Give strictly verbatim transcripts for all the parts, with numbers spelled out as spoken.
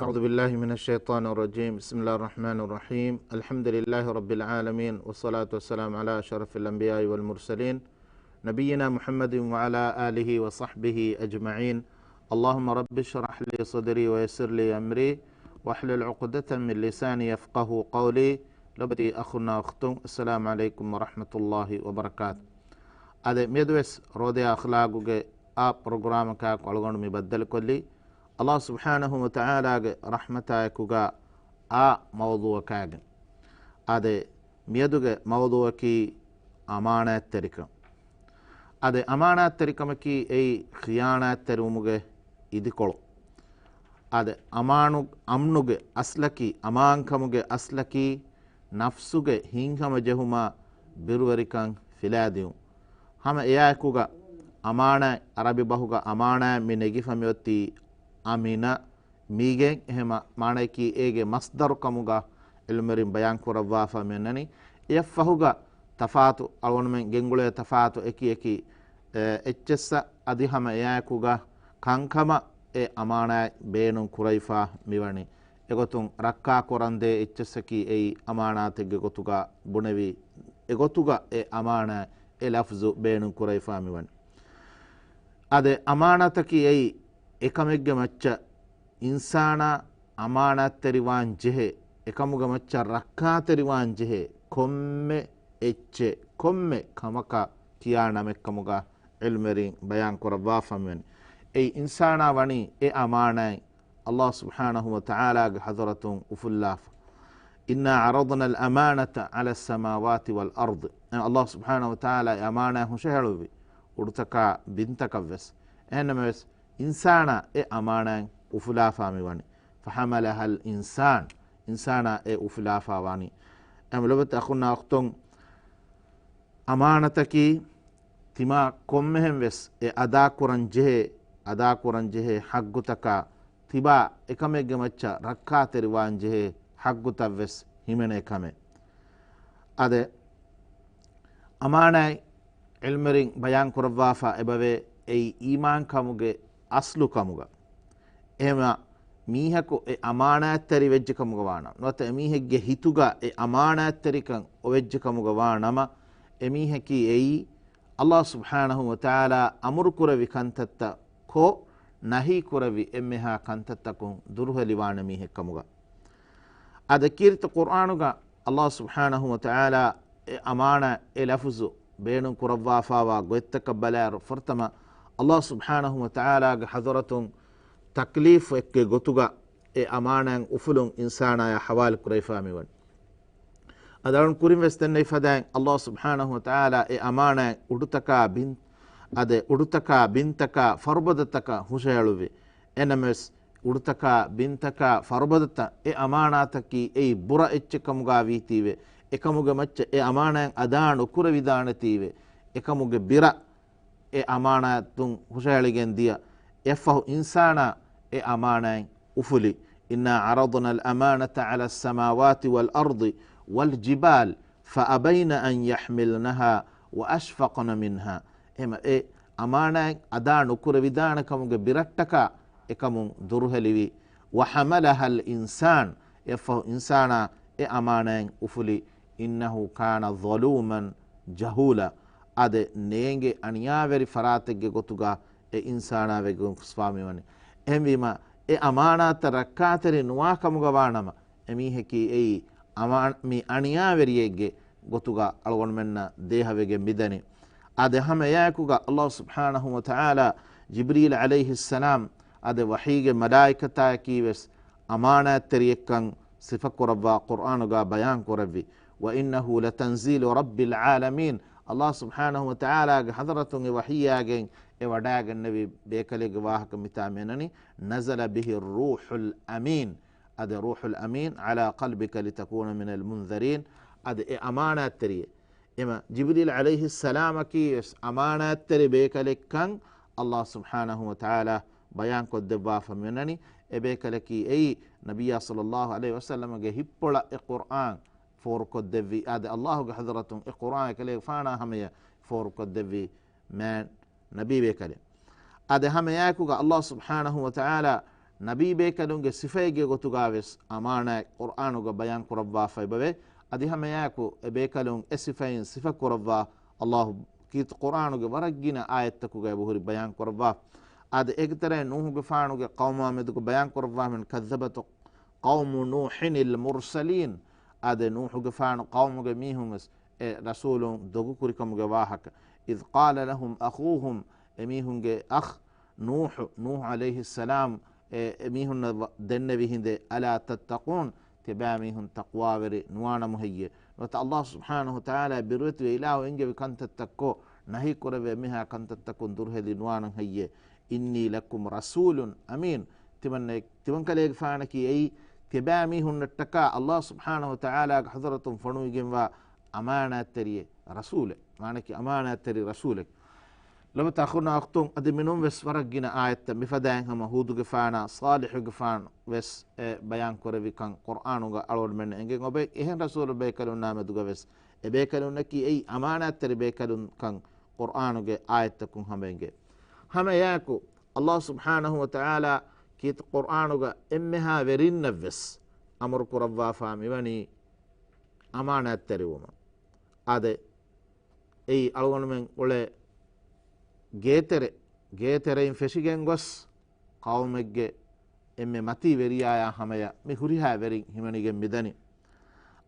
أعوذ بالله من الشيطان الرجيم. بسم الله الرحمن الرحيم. الحمد لله رب العالمين، والصلاة والسلام على أشرف الأنبياء والمرسلين، نبينا محمد وعلى آله وصحبه أجمعين. اللهم رب اشرح لي صدري ويسر لي أمري واحلل عقدة من لساني يفقهوا قولي. ލޮބުވެތި އަޚުންނާ އުޚްތުން، އައްސަލާމު ޢަލައިކުމް ވަރަޙްމަތުﷲި ވަބަރަކާތު. އާދެ، މިއަދުވެސް ރޯދަޔާ އަޚްލާގުގެ އާ ޕްރޮގްރާމަކާއެކު އަޅުގަނޑު މި ބައްދަލުކޮށްލީ، އައްލާހު ސުބްޙާނަހު ވަތަޢާލާގެ ރަޙްމަތާއެކުގަ އާ މައުޟޫޢަކާގެން. އާދެ، މިއަދުގެ މައުޟޫޢަކީ އަމާނާތްތެރިކަން. އާދެ، އަމާނާތްތެރިކަމަކީ އެއީ ޚިޔާނާތްތެރިވުމުގެ އިދިކޮޅު. އާދެ، އަމާނު، އަމްނުގެ އަސްލަކީ، އަމާންކަމުގެ އަސްލަކީ ނަފްސުގެ ހިތްހަމަޖެހުމާ ބިރުވެރިކަން ފިލާދިއުން. ހަމަ އެއާއެކުގަ އަމާނާތް، ޢަރަބި ބަހުގަ އަމާނާތް މި ނެގިފަ މިއޮތީ އަމިނަ، މީގެން އެހެމަ މާނަޔަކީ އޭގެ މަޞްދަރު ކަމުގަ ޢިލްމުވެރިން ބަޔާން ކުރައްވާފަ މިއޮންނަނީ. އެއަށްފަހުގަ ތަފާތު އަޅުގަނޑުމެން ގެންގުޅޭ ތަފާތު އެކި އެކި، އެ، އެއްޗެއްސަށް އަދި ހަމަ އެއާއެކުގަ ކަންކަމަށް އެ އަމާނާތް ބޭނުން ކުރެވިފަ މިވަނީ. އެގޮތުން ރައްކާ ކުރަންދޭ އެއްޗެއްސަކީ އެއީ އަމާނާތެއްގެ ގޮތުގަ ބުނެވި، އެގޮތުގަ އެ އަމާނާތް އެ ލަފްޒު ބޭނުން ކުރެވިފަ މިވަނީ. އާދެ، އަމާނާތަކީ އެއީ އެކަމެއްގެ މައްޗަށް އިންސާނާ އަމާނާތްތެރިވާން ޖެހޭ، އެކަމުގެ މައްޗަށް ރައްކާތެރިވާން ޖެހޭ ކޮންމެ އެއްޗެއް، ކޮންމެ ކަމަކަށް ކިޔާ ނަމެއްކަމުގަ ޢިލްމުވެރިން ބަޔާން ކުރައްވާފަ މިވަނީ. އެއީ އިންސާނާ ވަނީ އެ އަމާނާތް އައްލާހު ސުބްޙާނަހު ވަތަޢާލާގެ ޙަޟްރަތުން އުފުއްލާފަ. إنا عرضنا الأمانة على السماوات والأرض. އެ އައްލާހު ސުބްޙާނަހު ވަތަޢާލާ އެ އަމާނާތް ހުށަހެޅުއްވި އުޑުތަކާ ބިންތަކަށްވެސް. އެހެންނަމަވެސް، އިންސާނާ އެ އަމާނާތް އުފުލާފާ މިވަނީ. فحملها الإنسان، އިންސާނާ އެ އުފުލާފާ ވާނީ. އެހެން ލޮބުވެތި އަޚުންނާ އުޚްތުން، އަމާނަތަކީ ތިމާ ކޮންމެހެންވެސް އެ އަދާކުރަން ޖެހޭ، އަދާކުރަން ޖެހޭ ޙައްޤުތަކާ ތިބާ އެކަމެއްގެ މައްޗަށް ރައްކާތެރިވާން ޖެހޭ ޙައްޤުތައްވެސް ހިމެނޭ ކަމެއް. އާދެ، އަމާނާތް ޢިލްމުވެރިން ބަޔާން ކުރައްވާފަ އެބަވޭ، އެއީ އީމާންކަމުގެ އަސްލު ކަމުގަ. އެހެމަ މީހަކު އެ އަމާނާތްތެރި ވެއްޖެ ކަމުގަ ވާނަމަ، ނުވަތަ އެމީހެއްގެ ހިތުގަ އެ އަމާނާތްތެރިކަން އޮވެއްޖެ ކަމުގަ ވާނަމަ، އެމީހަކީ އެއީ އައްލާހު ސުބްޙާނަހު ވަތަޢާލާ އަމުރު ކުރެއްވި ކަންތައްތައް ކޮށް، ނަހީ ކުރެއްވި އެންމެހާ ކަންތައްތަކުން ދުރުހެލިވާނެ މީހެއް ކަމުގަ. އަދި ކީރިތި ޤުރްއާނުގަ އައްލާހު ސުބްޙާނަހު ވަތަޢާލާ އެ އަމާނާ އެ ލަފުޒު ބޭނުން ކުރައްވާފާވާ ގޮތްތަކަށް ބަލާއިރު، ފުރަތަމަ އައްލާހު ސުބްޙާނަހު ވަތަޢާލާގެ ޙަޟްރަތުން ތަކްލީފު އެއްކެއް ގޮތުގަ އެ އަމާނާތް އުފުލުން އިންސާނާޔާ ޙަވާލު ކުރެވިފާ މިވަނީ. އަދި އަޅުން ކުރިން ވެސް ދެންނެވި ފަދައިން، އައްލާހު ސުބްޙާނަހު ވަތަޢާލާ އެ އަމާނާތް އުޑުތަކާ ބިން، އަދި އުޑުތަކާ ބިންތަކާ ފަރުބަދަތަކަށް ހުށަހެޅުއްވި. އެނަމަވެސް، އުޑުތަކާ ބިންތަކާ ފަރުބަދަތައް އެ އަމާނާތަކީ އެއީ ބުރަ އެއްޗެއް ކަމުގަ ވީތީވެ، އެކަމުގެ މައްޗަށް އެ އަމާނާތް އަދާ ނުކުރެވިދާނެތީވެ، އެކަމުގެ ބިރަށް އެ އަމާނާތުން ހުށަހެޅިގެން ދިޔަ. އެއަށްފަހު އިންސާނާ އެ އަމާނާތް އުފުލި. إنا عرضنا الأمانة على السماوات والأرض والجبال فأبين أن يحملنها وأشفقن منها. އެހެމަ އެ އަމާނާތް އަދާ ނުކުރެވިދާނެ ކަމުގެ ބިރަށްޓަކާ އެކަމުން ދުރުހެލިވި. وحملها الإنسان، އެއަށްފަހު އިންސާނާ އެ އަމާނާތް އުފުލި. إنه كان ظلوما جهولا. އާދެ، ނޭނގެ އަނިޔާވެރި ފަރާތެއްގެ ގޮތުގަ އެ އިންސާނާ ވެގެން ފުސްފާ މިވަނީ. އެހެންވީމަ، އެ އަމާނާތަށް ރައްކާތެރި ނުވާ ކަމުގަ ވާނަމަ، އެމީހަކީ އެއީ އަމާ، މި އަނިޔާވެރިއެއްގެ ގޮތުގަ އަޅުގަނޑުމެންނަށް ދޭހަވެގެން މިދަނީ. އާދެ، ހަމަ އެއާއެކުގަ އައްލާހު ސުބްޙާނަހު ވަތަޢާލާ ޖިބްރީލް ޢަލައިހިއްސަލާމް އާދެ، ވަޙީގެ މަލާއިކަތާއެކީވެސް އަމާނާތްތެރިއެއްކަން ސިފަކުރައްވާ ޤުރްއާނުގަ ބަޔާން ކުރެއްވި. وإنه لتنزيل رب العالمين. އައްލާހު ސުބްޙާނަހު ވަތަޢާލާގެ ޙަޟްރަތުން އެ ވަޙީއާގެން އެ ވަޑައިގެންނެވި ބޭކަލެއްގެ ވާހަކަ މިތާ މިއަންނަނީ، نزل به الروح الأمين. އަދި روح الأمين على قلبك لتكون من المنذرين. އަދި އެ އަމާނާތްތެރިއެއް. އެމަ ޖިބްރީލް ޢަލައިހިއްސަލާމަކީ ވެސް އަމާނާތްތެރި ބޭކަލެއްކަން އައްލާހު ސުބްޙާނަހު ވަތަޢާލާ ބަޔާންކޮށްދެއްވާފަ މިއަންނަނީ. އެ ބޭކަލަކީ އެއީ ނަބިއްޔާ ޞައްލައްލާހު ޢަލައިހި ވަސައްލަމަގެ ހިތްޕުޅަށް އެ ޤުރްއާން ފޯރުކޮށްދެއްވި، އާދެ، އައްލާހުގެ ޙަޟްރަތުން އެ ޤުރްއާން އެކަލޭގެފާނާ ހަމަޔަށް ފޯރުކޮށްދެއްވި މާތް ނަބީ ބޭކަލެއް. އާދެ، ހަމަ އެއާއެކުގަ އައްލާހު ސުބްޙާނަހު ވަތަޢާލާ ނަބީ ބޭކަލުންގެ ސިފައެއްގެ ގޮތުގާވެސް އަމާނާތް ޤުރްއާނުގަ ބަޔާން ކުރައްވާފައިބަވޭ. އަދި ހަމައެއާއެކު އެ ބޭކަލުން އެ ސިފައިން ސިފަ ކުރައްވާ އައްލާހު ކީރިތި ޤުރްއާނުގެ ވަރަށް ގިނަ އާޔަތްތަކުގަ އެބަހުރި ބަޔާން ކުރައްވާ. އާދެ، އޭގެ ތެރެއިން ނޫޙުގެފާނުގެ ޤައުމާ މެދުގަ ބަޔާން ކުރައްވާ މިން كذبت قوم نوح المرسلين. އާދެ، ނޫޙުގެފާނު ޤައުމުގެ މީހުން ވެސް އެ ރަސޫލުން ދޮގުކުރިކަމުގެ ވާހަކަ. إذ قال لهم أخوهم، އެމީހުންގެ އަޚް ނޫޙު، ނޫޙު ޢަލައިހިއްސަލާމް، އެ، އެމީހުންނަށް ވަ-، ދެންނެވި ހިނދެއް، ألا تتقون، ތިބާމީހުން ތަޤްވާވެރި ނުވާނަމު ހެއްޔޭ؟ ނުވަތަ އައްލާހު ސުބްޙާނަހު ވަތަޢާލާ ބިރުވެތިވެ އިލާހު އެންގެވި ކަންތައްތައްކޮށް، ނަހީ ކުރެވޭ އެންމެހާ ކަންތައްތަކުން ދުރުހެލި ނުވާނަން ހެއްޔޭ؟ إني لكم رسول أمين. ތިމަންނަ-، ތިމަންކަލޭގެފާނަކީ އެއީ ތިބާމީހުންނަށްޓަކާ އައްލާހު ސުބްޙާނަހު ވަތަޢާލާގެ ޙަޟްރަތުން ފޮނުވިގެންވާ އަމާނާތްތެރިއެއް، ރަސޫލެއް. މާނައަކީ އަމާނާތްތެރި ރަސޫލެއް. ލޮބުވެތި އަޚުންނާ އުޚްތުން، އަދި މިނޫން ވެސް ވަރަށް ގިނަ އާޔަތްތައް މިފަދައިން ހަމަ ހޫދުގެފާނާ ޞާލިޙުގެފާނު ވެސް އެ ބަޔާން ކުރެއްވިކަން ޤުރްއާނުގަ އަޅުގަނޑުމެންނަށް އެނގެން އޮބެ. އެހެން ރަސޫލު ބޭކަލުންނާ މެދުގަ ވެސް އެ ބޭކަލުންނަކީ އެއީ އަމާނާތްތެރި ބޭކަލުންކަން ޤުރްއާނުގެ އާޔަތްތަކުން ހަމަ އެނގޭ. ހަމަ އެއާއެކު އައްލާހު ސުބްޙާނަހު ވަތަޢާލާ ކީރިތި ޤުރްއާނުގަ އެންމެހާ ވެރިންނަށް ވެސް އަމުރު ކުރައްވާފާ މިވަނީ އަމާނާތްތެރިވުމަށް. އާދެ، އެއީ އަޅުގަނޑުމެން އުޅޭ ގޭތެރެ، ގޭތެރެއިން ފެށިގެން ގޮސް، ޤައުމެއްގެ އެންމެ މަތީ ވެރިޔާޔާ ހަމަޔަށް މި ހުރިހާ ވެރިން ހިމެނިގެން މިދަނީ.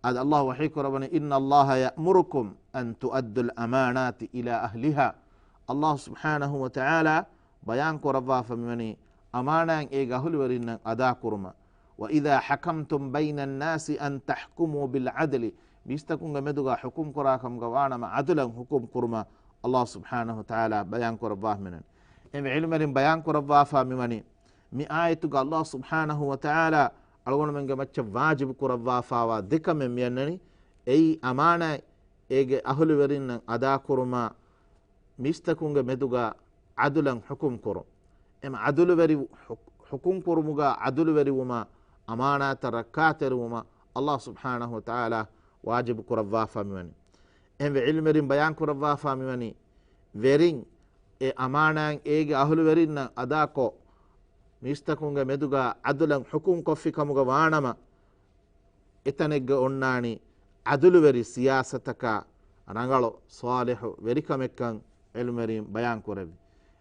އަދި އައްލާހު ވަޙީ ކުރައްވަނީ، إن الله يأمركم أن تؤدوا الأمانات إلى أهلها. އައްލާހު ސުބްޙާނަހު ވަތަޢާލާ ބަޔާން ކުރައްވާފަ މިވަނީ އަމާނާތް އޭގެ އަހުލުވެރިންނަށް އަދާކުރުމަށް. وإذا حكمتم بين الناس أن تحكموا بالعدل. މީސްތަކުންގެ މެދުގަ ޙުކުމް ކުރާ ކަމުގަ ވާނަމަ ޢަދުލަށް ޙުކުމް ކުރުމަށް އައްލާހު ސުބްޙާނަހު ވަތަޢާލާ ބަޔާން ކުރައްވާފަ މިވަނީ. އެންމެ ޢިލްމުވެރިން ބަޔާން ކުރައްވާފަ މިވަނީ މި އާޔަތުގަ އައްލާހު ސުބްޙާނަހު ވަތަޢާލާ އަޅުގަނޑުމެންގެ މައްޗަށް ވާޖިބު ކުރައްވާފާވާ ދެކަމެއް މިއަންނަނީ. އެއީ އަމާނާތް އޭގެ އަހުލުވެރިންނަށް އަދާކުރުމަށް މީސްތަކުންގެ މެދުގަ ޢަދުލަށް ޙުކުމް ކުރުން. އެމަ ޢަދުލުވެރި ޙު-، ޙުކުމް ކުރުމުގަ ޢަދުލުވެރިވުމަށް އަމާނާތަށް ރައްކާތެރިވުމަށް އައްލާހު ސުބްޙާނަހު ވަތަޢާލާ ވާޖިބު ކުރައްވާފަ މިވަނީ. އެހެންވެ ޢިލްމުވެރިން ބަޔާން ކުރައްވާފަ މިވަނީ ވެރިން އެ އަމާނާތް އޭގެ އަހުލުވެރިންނަށް އަދާކޮށް، މީސްތަކުންގެ މެދުގަ ޢަދުލަށް ޙުކުމް ކޮށްފި ކަމުގަ ވާނަމަ، އެތަނެއްގަ އޮންނާނީ ޢަދުލުވެރި ސިޔާސަތަކާ ރަނގަޅު ޞާލިޙު ވެރިކަމެއްކަން ޢިލްމުވެރިން ބަޔާން ކުރެއްވި.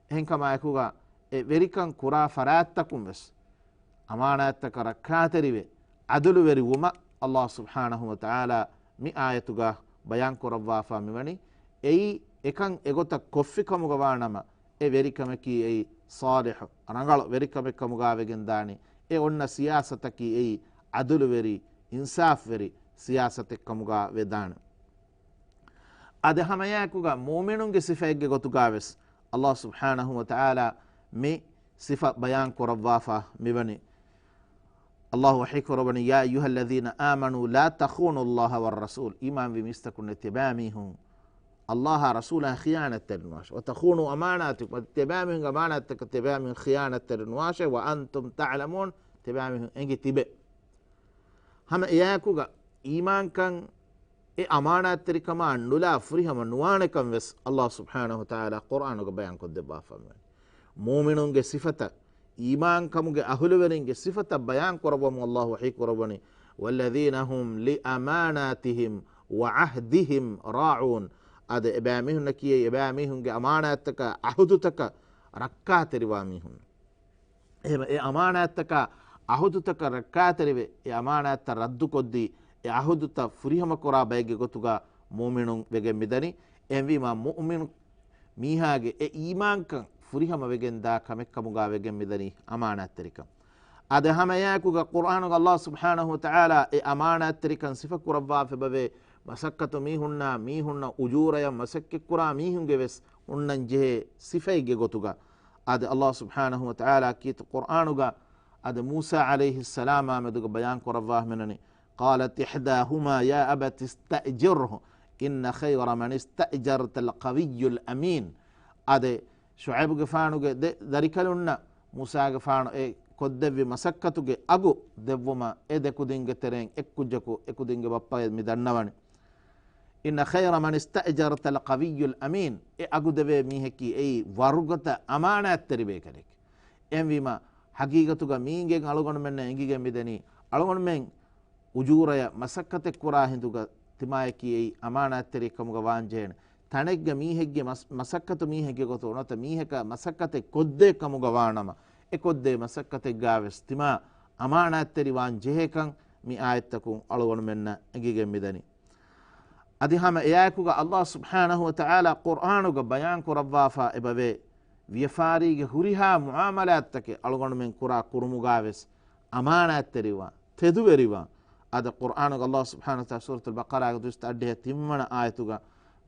އެހެންކަމާއެކުގަ އެ ވެރިކަން ކުރާ ފަރާތްތަކުން ވެސް އަމާނާތްތަކަށް ރައްކާތެރިވެ، ޢަދުލުވެރި ވުމަށް އައްލާހު ސުބްޙާނަހު ވަތަޢާލާ މި އާޔަތުގަ ބަޔާން ކުރައްވާފަ މިވަނީ. އެއީ އެކަން އެގޮތަށް ކޮށްފި ކަމުގަ ވާނަމަ، އެ ވެރިކަމަކީ އެއީ ޞާލިޙު، ރަނގަޅު ވެރިކަމެއް ކަމުގަ ވެގެން ދާނީ. އެ އޮންނަ ސިޔާސަތަކީ އެއީ ޢަދުލުވެރި، އިންސާފްވެރި ސިޔާސަތެއް ކަމުގަ ވެދާނެ. އަދި ހަމައެއާއެކުގަ މުއުމިނުންގެ ސިފައެއްގެ ގޮތުގަ ވެސް އައްލާހު ސުބްޙާނަހު ވަތަޢާލާ މި ސިފަ ބަޔާން ކުރައްވާފަ މިވަނީ. އައްލާހު ވަޙީ ކުރައްވަނީ، يا أيها الذين آمنوا لا تخونوا الله والرسول. އީމާންވި މީސްތަކުންނޭ، ތިބާމީހުން އައްލާހާ ރަސޫލާ ޚިޔާނަތްތެރި ނުވާށޭ. وتخونوا أماناتكم، އަދި ތިބާމީހުންގެ އަމާނާތްތަކަށް ތިބާމީހުން ޚިޔާނަތްތެރި ނުވާށޭ. وأنتم تعلمون، ތިބާމީހުން އެނގި ތިބެ. ހަމަ އެއާއެކުގަ އީމާންކަން އެ އަމާނާތްތެރިކަމާ ނުލާ ފުރިހަމަ ނުވާނެކަން ވެސް އައްލާހު ސުބްޙާނަހު ވަތަޢާލާ ޤުރްއާނުގަ ބަޔާން ކޮށްދެއްވާފަ މިވަނީ. މުއުމިނުންގެ ސިފަތައް، އީމާންކަމުގެ އަހުލުވެރިންގެ ސިފަތައް ބަޔާން ކުރައްވަމުން އައްލާހު ވަޙީ ކުރައްވަނީ، والذين هم لأماناتهم وعهدهم راعون. އަދި އެބައިމީހުންނަކީ އެބައިމީހުންގެ އަމާނާތްތަކަށް، ޢަހުދުތަކަށް ރައްކާތެރިވާ މީހުން. އެހެން އެ އަމާނާތްތަކާ ޢަހުދުތަކަށް ރައްކާތެރިވެ، އެ އަމާނާތްތައް ރައްދުކޮށްދީ، އެ ޢަހުދުތައް ފުރިހަމަކުރާ ބައެއްގެ ގޮތުގަ މުއުމިނުން ވެގެން މިދަނީ. އެހެންވީމާ، މުއުމިނު މީހާގެ އެ އީމާންކަން ފުރިހަމަ ވެގެން ދާ ކަމެއްކަމުގަ ވެގެން މިދަނީ އަމާނާތްތެރިކަން. އާދެ، ހަމައެއާއެކުގަ ޤުރްއާނުގަ އައްލާހު ސުބްޙާނަހު ވަތަޢާލާ އެ އަމާނާތްތެރިކަން ސިފަކުރައްވާފައިބަވޭ، މަސައްކަތު މީހުންނާ، މީހުންނަށް އުޖޫރަޔަށް މަސައްކަތްކުރާ މީހުންގެ ވެސް ހުންނަން ޖެހޭ ސިފައެއްގެ ގޮތުގަ. އާދެ، އައްލާހު ސުބްޙާނަހު ވަތަޢާލާ ކީރިތި ޤުރްއާނުގަ އާދެ، މޫސާ ޢަލައިހިއްސަލާމާ މެދުގަ ބަޔާން ކުރައްވާ މިނަނީ، قالت إحداهما يا أبت استأجره إن خير من استأجرت القوي الأمين. އާދެ، ޝުޢައިބުގެފާނުގެ ދެ ދަރިކަލުންނަށް މޫސާގެފާނު އެ ކޮށްދެއްވި މަސައްކަތުގެ އަގު ދެއްވުމަށް އެ ދެ ކުދިންގެ ތެރެއިން އެއްކުއްޖަކު އެ ކުދިންގެ ބައްޕަޔަށް މި ދަންނަވަނީ. إن خير من استأجرت القوي الأمين. އެ އަގު ދެވޭ މީހަކީ އެއީ ވަރުގަދަ އަމާނާތްތެރި ބޭކަލެކޭ. އެހެންވީމާ، ހަގީގަތުގަ މީގެން އަޅުގަނޑުމެންނަށް އެނގިގެން މިދަނީ، އަޅުގަނޑުމެން އުޖޫރަޔަށް މަސައްކަތެއް ކުރާ ހިނދުގަ ތިމާޔަކީ އެއީ އަމާނާތްތެރި ކަމުގަ ވާންޖެހޭނެ. ތަނެއްގަ މީހެއްގެ މަސް-، މަސައްކަތު މީހެއްގެ ގޮތު ނުވަތަ މީހަކަށް މަސައްކަތެއް ކޮށްދޭ ކަމުގަ ވާނަމަ، އެ ކޮށްދޭ މަސައްކަތެއްގާވެސް ތިމާ އަމާނާތްތެރި ވާން ޖެހޭކަން މި އާޔަތްތަކުން އަޅުގަނޑުމެންނަށް އެނގިގެން މިދަނީ. އަދި ހަމަ އެއާއެކުގަ ﷲ ސުބްޙާނަހު ވަތަޢާލާ ޤުރްއާނުގަ ބަޔާން ކުރައްވާފަ އެބަވޭ، ވިޔަފާރީގެ ހުރިހާ މުޢާމަލާތްތަކެއް އަޅުގަނޑުމެން ކުރާ ކުރުމުގާވެސް އަމާނާތްތެރިވާން، ތެދުވެރިވާން. އަދި ޤުރްއާނުގަ ﷲ ސުބްޙާނަހު ވަތަޢާލާ ސޫރަތުލް ބަޤަރާގެ ދުވަސް އަށްޑިހަ ތިންވަނަ އާޔަތުގަ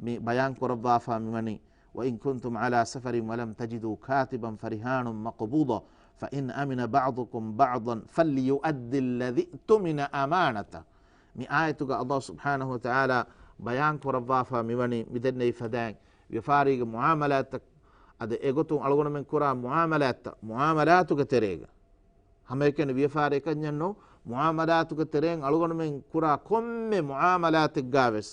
މި ބަޔާން ކުރައްވާފަ މިވަނީ، وإن كنتم على سفر ولم تجدوا كاتبا فرهان مقبوضة فإن أمن بعضكم بعضا فليؤد الذي اؤتمن أمانته. މި އާޔަތުގަ ﷲ ސުބްޙާނަހު ވަތަޢާލާ ބަޔާން ކުރައްވާފަ މިވަނީ މިދެންނެވި ފަދައިން ވިޔަފާރީގެ މުޢާމަލާތްތައް، އަދި އެގޮތުން އަޅުގަނޑުމެން ކުރާ މުޢާމަލާތްތައް، މުޢާމަލާތުގެ ތެރޭގަ، ހަމައެކަނި ވިޔަފާރި އެކަންޏެއް ނޫން، މުޢާމަލާތުގެ ތެރެއިން އަޅުގަނޑުމެން ކުރާ ކޮންމެ މުޢާމަލާތެއްގާވެސް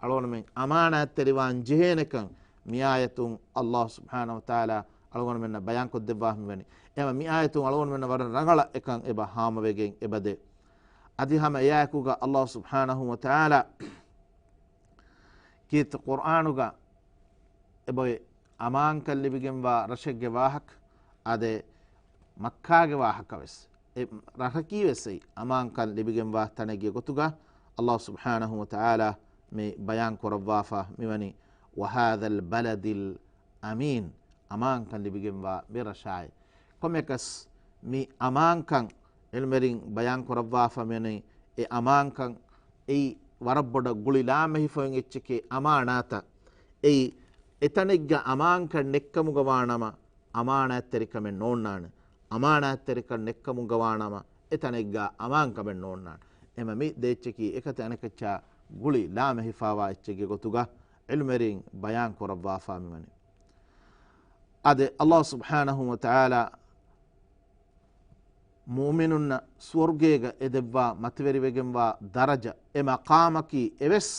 އަޅުގަނޑުމެން އަމާނާތްތެރިވާން ޖެހޭނެކަން މިއާޔަތުން ﷲ ސުބްޙާނަހު ވަތަޢާލާ އަޅުގަނޑުމެންނަށް ބަޔާންކޮށްދެއްވާފަ މިވަނީ. އެހެންވީމަ މިއާޔަތުން އަޅުގަނޑުމެންނަށް ވަރަށް ރަނގަޅަށް އެކަން އެބަ ހާމަވެގެން އެބަދޭ. އަދި ހަމަ އެއާއެކުގަ ﷲ ސުބްޙާނަހު ވަތަޢާލާ ކީރިތި ޤުރްއާނުގަ އެބައޮތް އަމާންކަން ލިބިގެންވާ ރަށެއްގެ ވާހަކަ، އާދެ، މައްކާގެ ވާހަކަވެސް، އެ ރަށަކީވެސް އެއީ އަމާންކަން ލިބިގެންވާ ތަނެއްގެ ގޮތުގަ ﷲ ސުބްޙާނަހު ވަތަޢާލާ މި ބަޔާން ކުރައްވާފަ މިވަނީ، وهذا البلد الأمين، އަމާންކަން ލިބިގެންވާ މި ރަށާއި. ކޮންމެއަކަސް މި އަމާންކަން ޢިލްމުވެރިން ބަޔާން ކުރައްވާފަ މިވަނީ، އެ އަމާންކަން އެއީ ވަރަށް ބޮޑަށް ގުޅި ލާމެހިފައި އެއްޗެކޭ އަމާނާތަށް. އެއީ އެތަނެއްގަ އަމާންކަން ނެއްކަމުގަ ވާނަމަ، އަމާނާތްތެރިކަމެއް ނޯންނާނެ. އަމާނާތްތެރިކަން ނެއްކަމުގަ ވާނަމަ، އެތަނެއްގަ އަމާންކަމެއް ނޯންނާނެ. އެހެންވީމަ މި ދޭއްޗަކީ އެކަތި އަނެކައްޗާ ގުޅި ލާމެހިފައިވާ އެއްޗެއްގެ ގޮތުގަ ޢިލްމުވެރިން ބަޔާން ކުރައްވާފަ މިވަނީ. އާދެ، ﷲ ސުބްޙާނަހު ވަތަޢާލާ މުއުމިނުންނަށް ސުވަރުގޭގަ އެދެއްވާ މަތިވެރިވެގެންވާ ދަރަޖަ، އެ މަޤާމަކީ އެވެސް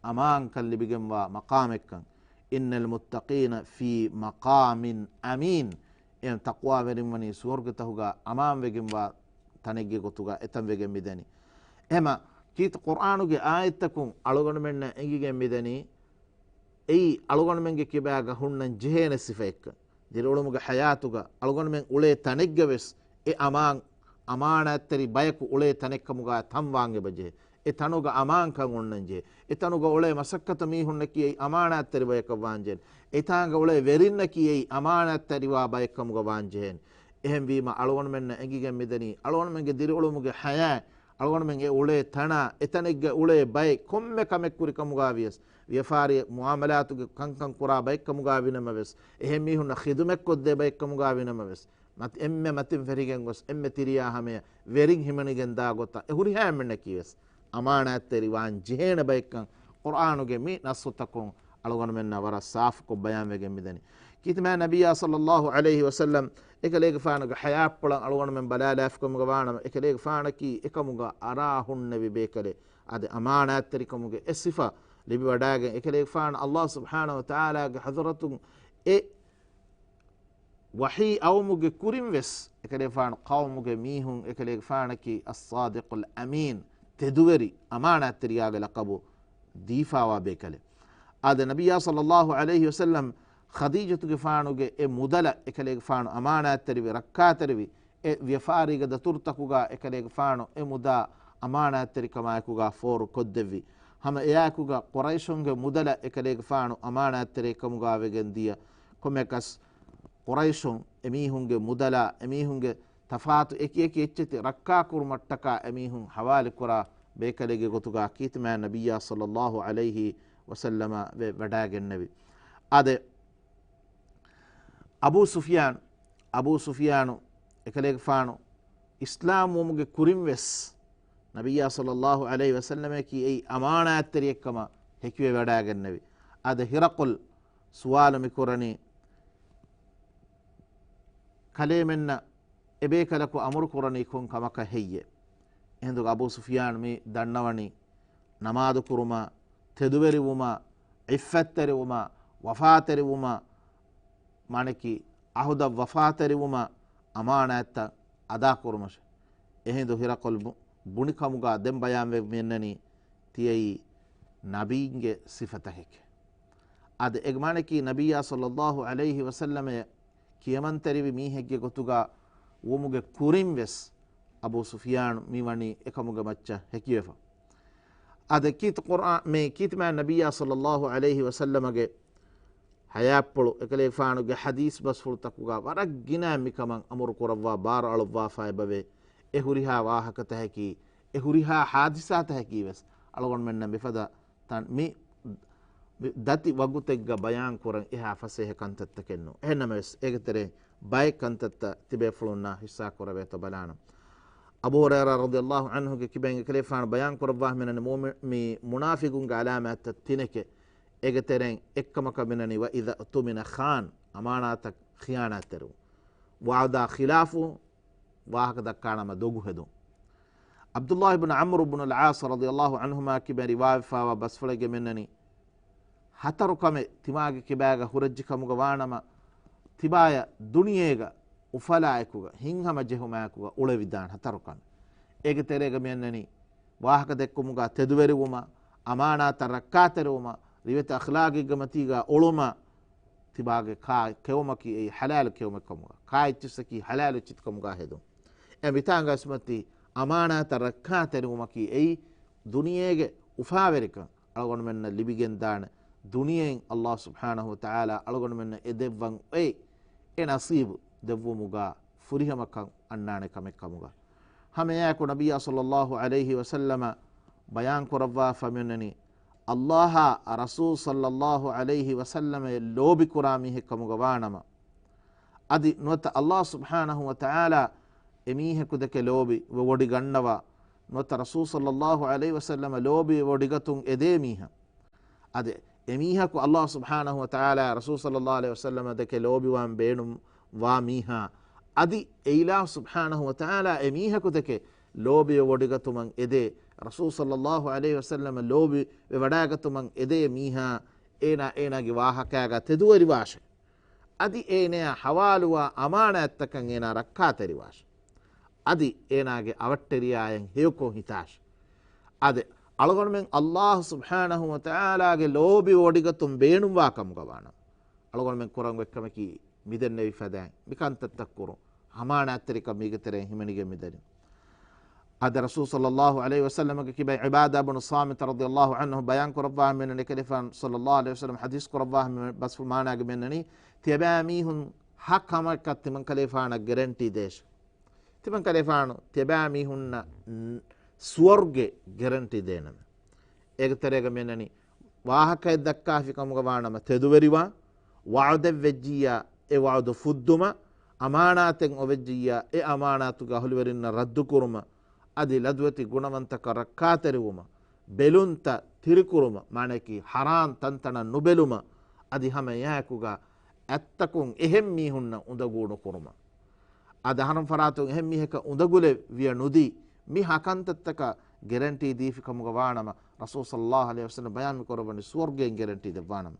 އަމާންކަން ލިބިގެންވާ މަޤާމެއްކަން. إن المتقين في مقام أمين. އެ ތަޤްވާވެރިން ވަނީ ސުވަރުގެތަކުގަ އަމާންވެގެންވާ ތަނެއްގެ ގޮތުގަ އެތަން ވެގެން މިދަނީ. އެހެންވީމަ ކީރިތި ޤުރްއާނުގެ އާޔަތްތަކުން އަޅުގަނޑުމެންނަށް އެނގިގެން މިދަނީ، އެއީ އަޅުގަނޑުމެންގެ ކިބާގަ ހުންނަން ޖެހޭނެ ސިފައެއްކަން. ދިރިއުޅުމުގެ ޙަޔާތުގަ އަޅުގަނޑުމެން އުޅޭ ތަނެއްގަވެސް އެ އަމާން، އަމާނާތްތެރި ބަޔަކު އުޅޭ ތަނެއްކަމުގަ ތަންވާން އެބަޖެހޭ. އެ ތަނުގަ އަމާންކަން އޮންނަން ޖެހޭ. އެ ތަނުގަ އުޅޭ މަސައްކަތު މީހުންނަކީ އެއީ އަމާނާތްތެރި ބަޔަކަށް ވާން ޖެހޭނެ. އެތާނގަ އުޅޭ ވެރިންނަކީ އެއީ އަމާނާތްތެރިވާ ބައެއްކަމުގަ ވާން ޖެހޭނެ. އެހެންވީމަ އަޅުގަނޑުމެންނަށް އެނގިގެން މިދަނީ، އަޅުގަނޑުމެންގެ ދިރިއުޅުމުގެ ޙަޔާތް، އަޅުގަނޑުމެން އެ އުޅޭ ތަނާ، އެތަނެއްގަ އުޅޭ ބައެއް ކޮންމެ ކަމެއް ކުރިކަމުގަ ވިޔަސް، ވިޔަފާރި މުޢާމަލާތުގެ ކަންކަން ކުރާ ބައެއްކަމުގަ ވިނަމަވެސް، އެހެން މީހުންނަށް ޚިދުމަތްކޮށްދޭ ބައެއްކަމުގަ ވިނަމަވެސް، މަތި-، އެންމެ މަތިން ފެށިގެން ގޮސް، އެންމެ ތިރިޔާ ހަމަޔަށް ވެރިން ހިމަނިގެން ދާ ގޮތަށް އެ ހުރިހާ އެންމެންނަކީވެސް އަމާނާތްތެރި ވާން ޖެހޭނެ ބައެއްކަން ޤުރްއާނުގެ މި ނައްޞުތަކުން އަޅުގަނޑުމެންނަށް ވަރަށް ސާފުކޮށް ބަޔާންވެގެން މިދަނީ. ކީރިތި މާތް ނަބިއްޔާ ޞައްލައްލާހު ޢަލައިހި ވަސައްލަމް އެކަލޭގެފާނުގެ ޙަޔާތްޕުޅަށް އަޅުގަނޑުމެން ބަލާލާފިކަމުގަ ވާނަމަ، އެކަލޭގެފާނަކީ އެކަމުގަ އަރާ ހުންނެވި ބޭކަލެއް. އަދި އަމާނާތްތެރިކަމުގެ އެ ސިފަ ލިބިވަޑައިގެން އެކަލޭގެފާނު ﷲ ސުބްޙާނަހު ވަތަޢާލާގެ ޙަޟްރަތުން އެ ވަޙީ އައުމުގެ ކުރިން ވެސް އެކަލޭގެފާނު ޤައުމުގެ މީހުން އެކަލޭގެފާނަކީ އައްޞާދިޤުލް އަމީން، ތެދުވެރި އަމާނާތްތެރިޔާގެ ލަޤަބު ދީފާވާ ބޭކަލެއް. އާދެ، ނަބިއްޔާ ޞައްލައްލާހު ޢަލައިހި ވަސައްލަމް ޚަދީޖަތުގެފާނުގެ އެ މުދަލަށް އެކަލޭގެފާނު އަމާނާތްތެރިވި، ރައްކާތެރިވި، އެ ވިޔަފާރީގެ ދަތުރުތަކުގަ އެކަލޭގެފާނު އެ މުދާ އަމާނާތްތެރިކަމާއެކުގަ ފޯރު ކޮށްދެއްވި. ހަމަ އެއާއެކުގަ ޤުރައިޝުންގެ މުދަލަށް އެކަލޭގެފާނު އަމާނާތްތެރިކަމުގަ ވެގެން ދިޔަ. ކޮންމެއަކަސް ޤުރައިޝުން އެމީހުންގެ މުދަލާ، އެމީހުންގެ ތަފާތު އެކި އެކި އެއްޗެތި ރައްކާކުރުމަށްޓަކާ އެމީހުން ހަވާލުކުރާ ބޭކަލެއްގެ ގޮތުގަ ކީރިތި މާތް ނަބިއްޔާ ޞައްލައްލާހު ޢަލައިހި ވަސައްލަމަށް ވެ ވަޑައިގެންނެވި. އާދެ، އަބޫ ސުފްޔާން، އަބޫ ސުފްޔާނު އެކަލޭގެފާނު އިސްލާމްވުމުގެ ކުރިން ވެސް ނަބިއްޔާ ޞައްލައްލާހު ޢަލައިހި ވަސައްލަމަކީ އެއީ އަމާނާތްތެރިއެއްކަމަށް ހެކިވެ ވަޑައިގެންނެވި. އާދެ، ހިރަޤުލް ސުވާލު މި ކުރަނީ، ކަލޭމެންނަށް އެބޭކަލަކު އަމުރު ކުރަނީ ކޮން ކަމަކަށް ހެއްޔޭ؟ އެހިނދުގަ އަބޫ ސުފްޔާން މި ދަންނަވަނީ، ނަމާދު ކުރުމާ، ތެދުވެރިވުމާ، ޢިއްފަތްތެރިވުމާ، ވަފާތެރިވުމާ، މާނަކީ ޢަހުދަށް ވަފާތެރިވުމާ، އަމާނާތްތައް އަދާކުރުމަށެ. އެހިނދު ހިރަޤުލް ބު-، ބުނި ކަމުގަ ދެން ބަޔާންވެ މިއަންނަނީ ތިޔައީ ނަބީންގެ ސިފަތަކެކޭ. އާދެ، އޭގެ މާނައަކީ ނަބިއްޔާ ޞައްލައްލާހު ޢަލައިހި ވަސައްލަމަ ކިޔަމަންތެރިވި މީހެއްގެ ގޮތުގަ ވުމުގެ ކުރިން ވެސް އަބޫ ސުފިޔާނު މި ވަނީ އެކަމުގެ މައްޗަށް ހެކިވެފަ. އާދެ، ކީރިތި ޤުރްއާ-، މި ކީރިތި މާތް ނަބިއްޔާ ޞައްލައްލާހު ޢަލައިހި ވަސައްލަމަގެ ޙަޔާތްޕުޅު އެކަލޭގެފާނުގެ ޙަދީޘް ބަސްފުޅުތަކުގަ ވަރަށް ގިނަ މިކަމަށް އަމުރު ކުރައްވާ ބާރު އަޅުއްވާފަ އެބަވޭ. އެ ހުރިހާ ވާހަކަތަކަކީ، އެ ހުރިހާ ޙާދިސާތަކަކީ ވެސް އަޅުގަނޑުމެންނަށް މިފަދަ ތަން-، މި، މި ދަތި ވަގުތެއްގަ ބަޔާން ކުރަން އެހާ ފަސޭހަ ކަންތައްތަކެއް ނޫން. އެހެންނަމަވެސް، އޭގެ ތެރެއިން ބައެއް ކަންތައްތައް ތިބޭފުޅުންނާ ޙިއްޞާ ކުރެވޭތޯ ބަލާނަން. އަބޫ ހުރައިރާ ރަޟިޔައްލާހު ޢަންހުގެ ކިބައިން އެކަލޭގެފާނު ބަޔާން ކުރައްވާ މިނަނީ މުއުމި-، މި މުނާފިޤުންގެ ޢަލާމާތްތައް ތިނެކޭ. އޭގެ ތެރެއިން އެއްކަމަކަށް މިނަނީ، وإذا اؤتمن خان، އަމާނާތަށް ޚިޔާނާތްތެރިވުން. وعدا خلافه، ވާހަކަ ދައްކާނަމަ ދޮގު ހެދުން. ޢަބްދުﷲ ބިން ޢަމްރު ބިން އަލްޢާޞް ރަޟިޔައްލާހު ޢަންހުމާ ކިބައިން ރިވާވެފާވާ ބަސްފުޅެއްގެ މިންނަނީ، ހަތަރު ކަމެއް ތިމާގެ ކިބާގަ ހުރެއްޖެ ކަމުގަ ވާނަމަ، ތިބާޔަށް ދުނިޔޭގަ އުފަލާއެކުގަ، ހިތްހަމަ ޖެހުމާއެކުގަ އުޅެވިދާނެ ހަތަރު ކަމެއް. އޭގެ ތެރޭގަ މިއަންނަނީ، ވާހަކަ ދެއްކުމުގަ ތެދުވެރިވުމަށް، އަމާނާތަށް ރައްކާތެރިވުމަށް، ރިވެތި އަޚްލާގެއްގެ މަތީގަ އުޅުމަށް، ތިބާގެ ކާ ކެއުމަކީ އެއީ ޙަލާލު ކެއުމެއް ކަމުގަ، ކާ އެއްޗިއްސަކީ ޙަލާލު އެއްޗިތު ކަމުގަ ހެދުން. އެ މިތާނގަ އިސްމަތީ އަމާނާތަށް ރައްކާތެރިވުމަކީ އެއީ ދުނިޔޭގެ އުފާވެރިކަން އަޅުގަނޑުމެންނަށް ލިބިގެންދާނެ. ދުނިޔެއިން ﷲ ސުބްޙާނަހު ވަތަޢާލާ އަޅުގަނޑުމެންނަށް އެ ދެއްވަން އޮތް އެ ނަޞީބު ދެއްވުމުގަ ފުރިހަމަކަން އަންނާނެ ކަމެއް ކަމުގަ. ހަމައެއާއެކު ނަބިއްޔާ ޞައްލައްލާހު ޢަލައިހި ވަސައްލަމަ ބަޔާން ކުރައްވާފަ މިއޮންނަނީ، ﷲ އާ ރަސޫލު ޞައްލައްލާހު ޢަލައިހި ވަސައްލަމައަށް ލޯބި ކުރާ މީހެއް ކަމުގަ ވާނަމަ، އަދި ނުވަތަ ﷲ ސުބްޙާނަހު ވަތަޢާލާ އެމީހަކު ދެކެ ލޯބި ވެވޮޑިގަންނަވާ، ނުވަތަ ރަސޫލު ޞައްލައްލާހު ޢަލައިހި ވަސައްލަމަށް ލޯބި ވެވޮޑިގަތުން އެދޭ މީހާ. އަދި އެމީހަކު ﷲ ސުބްޙާނަހު ވަތަޢާލާ ރަސޫލު ޞައްލައްލާހު ޢަލައިހި ވަސައްލަމަ ދެކެ ލޯބިވާން ބޭނުން ވާ މީހާ، އަދި އެއިލާހު ސުބްޙާނަހު ވަތަޢާލާ އެމީހަކު ދެކެ ލޯބި ވެވޮޑިގަތުމަށް އެދޭ، ރަސޫލު ޞައްލައްލާހު ޢަލައިހި ވަސައްލަމަށް ލޯބި ވެވަޑައިގަތުމަށް އެދޭ މީހާ، އޭނާ އޭނާގެ ވާހަކައިގަ ތެދުވެރިވާށޭ. އަދި އޭނަޔާ ޙަވާލުވާ އަމާނާތްތަކަށް އޭނާ ރައްކާތެރިވާށޭ. އަދި އޭނާގެ އަވަށްޓެރިޔާއަށް ހެޔޮކޮށް ހިތާށޭ. އަދި އަޅުގަނޑުމެން ﷲ ސުބްޙާނަހު ވަތަޢާލާގެ ލޯބި ވޮޑިގަތުން ބޭނުންވާ ކަމުގަ ވާނަމަ، އަޅުގަނޑުމެން ކުރަން އޮތް ކަމަކީ މިދެންނެވި ފަދައިން މި ކަންތައްތައް ކުރުން. އަމާނާތްތެރިކަން މީގެ ތެރެއިން ހިމެނިގެން މިދަނީ. އަދި ރަސޫލު ޞައްލައްލާހު ޢަލައިހި ވަސައްލަމަގެ ކިބައިން ޢުބާދާ ބުނު ޞާމިތު ރަޟިޔައްލާހު ޢަންހު ބަޔާން ކުރައްވާ މިއޮންނަނީ ކަލޭގެފާނު ޞައްލައްލާހު ޢަލައިހި ވަސައްލަމަ ޙަދީޘް ކުރައްވާ މި ބަސްފުޅު މާނާގެ މިއޮންނަނީ، ތިޔަބައިމީހުން ހަ ކަމަކަށް ތިމަންކަލޭގެފާނަށް ގެރެންޓީ ދޭށޭ. ތިމަންކަލޭގެފާނު ތިޔަބައިމީހުންނަށް ސުވަރުގެ ގެރެންޓީ ދޭނަމޭ. އޭގެ ތެރޭގަ މިއޮންނަނީ ވާހަކައެއް ދައްކާފި ކަމުގަ ވާނަމަ ތެދުވެރިވާން، ވަޢުދެއް ވެއްޖިއްޔާ އެ ވަޢުދު ފުއްދުމަށް، އަމާނާތެއް އޮވެއްޖިއްޔާ އެ އަމާނާތުގެ އަހުލުވެރިންނަށް ރައްދުކުރުމަށް، އަދި ލަދުވެތި ގުނަވަންތަކަށް ރައްކާތެރިވުމަށް، ބެލުންތައް ތިރިކުރުމަށް، މާނައަކީ ޙަރާން ތަންތަނަށް ނުބެލުމަށް، އަދި ހަމަ އެއާއެކުގަ އަތްތަކުން އެހެން މީހުންނަށް އުނދަގޫ ނުކުރުމަށް. އަދި އަހަރުން ފަރާތުން އެހެން މީހަކަށް އުނދަގުލެއް ވިޔަ ނުދީ، މި ހަ ކަންތައްތަކަށް ގެރެންޓީ ދީފި ކަމުގަ ވާނަމަ، ރަސޫލު ޞައްލައްލާހު ޢަލައިހި ވަސައްލަމަ ބަޔާން މި ކުރައްވަނީ ސުވަރުގެއިން ގެރެންޓީ ދެއްވާނަމަ.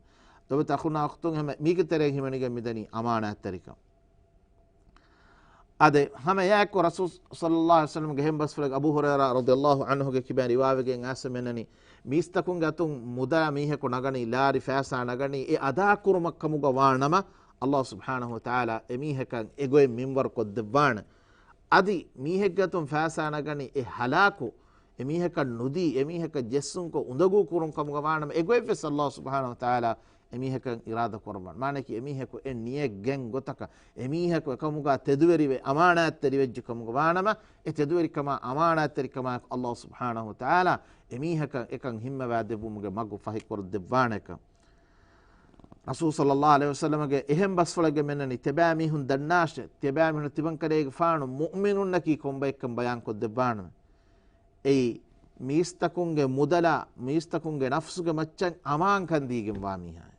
ލޮބުވެތި އަޚުންނާ އުޚްތުން، ހަމަ މީގެ ތެރެއިން ހިމެނިގެން މިދަނީ އަމާނާތްތެރިކަން. އަދި ހަމަ އެއާއެކު ރަސޫލު ޞައްލައްލާހު ޢަލައިހި ވަސައްލަމަގެ އެހެން ބަސްފުޅެއް އަބޫ ހުރައިރާ ރަޟިޔައްލާހު ޢަންހުގެ ކިބައިން ރިވާވެގެން އައިސް މިއޮންނަނީ، މީސްތަކުންގެ އަތުން މުދާ މީހަކު ނަގަނީ، ލާރި ފައިސާ ނަގަނީ، އެ އަދާކުރުމަށް ކަމުގަ ވާނަމަ، ﷲ ސުބްޙާނަހު ވަތަޢާލާ އެމީހަކަށް އެގޮތް މިންވަރު ކޮށްދެއްވާނެ. އަދި މީހެއްގެ އަތުން ފައިސާ ނަގަނީ، އެ ހަލާކު، އެމީހަކަށް ނުދީ، އެމީހަކަށް ޖެއްސުންކޮށް އުނދަގޫ ކުރުން ކަމުގަ ވާނަމަ، އެގޮތްވެސް ﷲ ސުބްޙާނަހު ވަތަޢާލާ އެމީހަކަށް އިރާދަ ކުރައްވާނެ. މާނައަކީ، އެމީހަކު އެ ނިޔަތް ގެން ގޮތަކަށް، އެމީހަކު އެކަމުގަ ތެދުވެރިވެ، އަމާނާތްތެރިވެއްޖެ ކަމުގަ ވާނަމަ، އެ ތެދުވެރިކަމާ، އަމާނާތްތެރިކަމާއެކު ﷲ ސުބްޙާނަހު ވަތަޢާލާ އެމީހަކަށް އެކަން ހިންމަވާ ދެއްވުމުގެ މަގު ފަހިކޮށްދެއްވާނެކަން. ރަސޫލު ޞައްލައްލާހު ޢަލައިހި ވަސައްލަމަގެ އެހެން ބަސްފުޅެއްގެ މިއޮންނަނީ، ތިޔަބައިމީހުން ދަންނާށޭ، ތިޔަބައިމީހުން ތިމަންކަލޭގެފާނު މުއުމިނުންނަކީ ކޮންބައެއްކަން ބަޔާންކޮށްދެއްވާނަމޭ. އެއީ، މީސްތަކުންގެ މުދަލާ، މީސްތަކުންގެ ނަފްސުގެ މައްޗަށް އަމާންކަން ދީގެންވާ މީހާއޭ.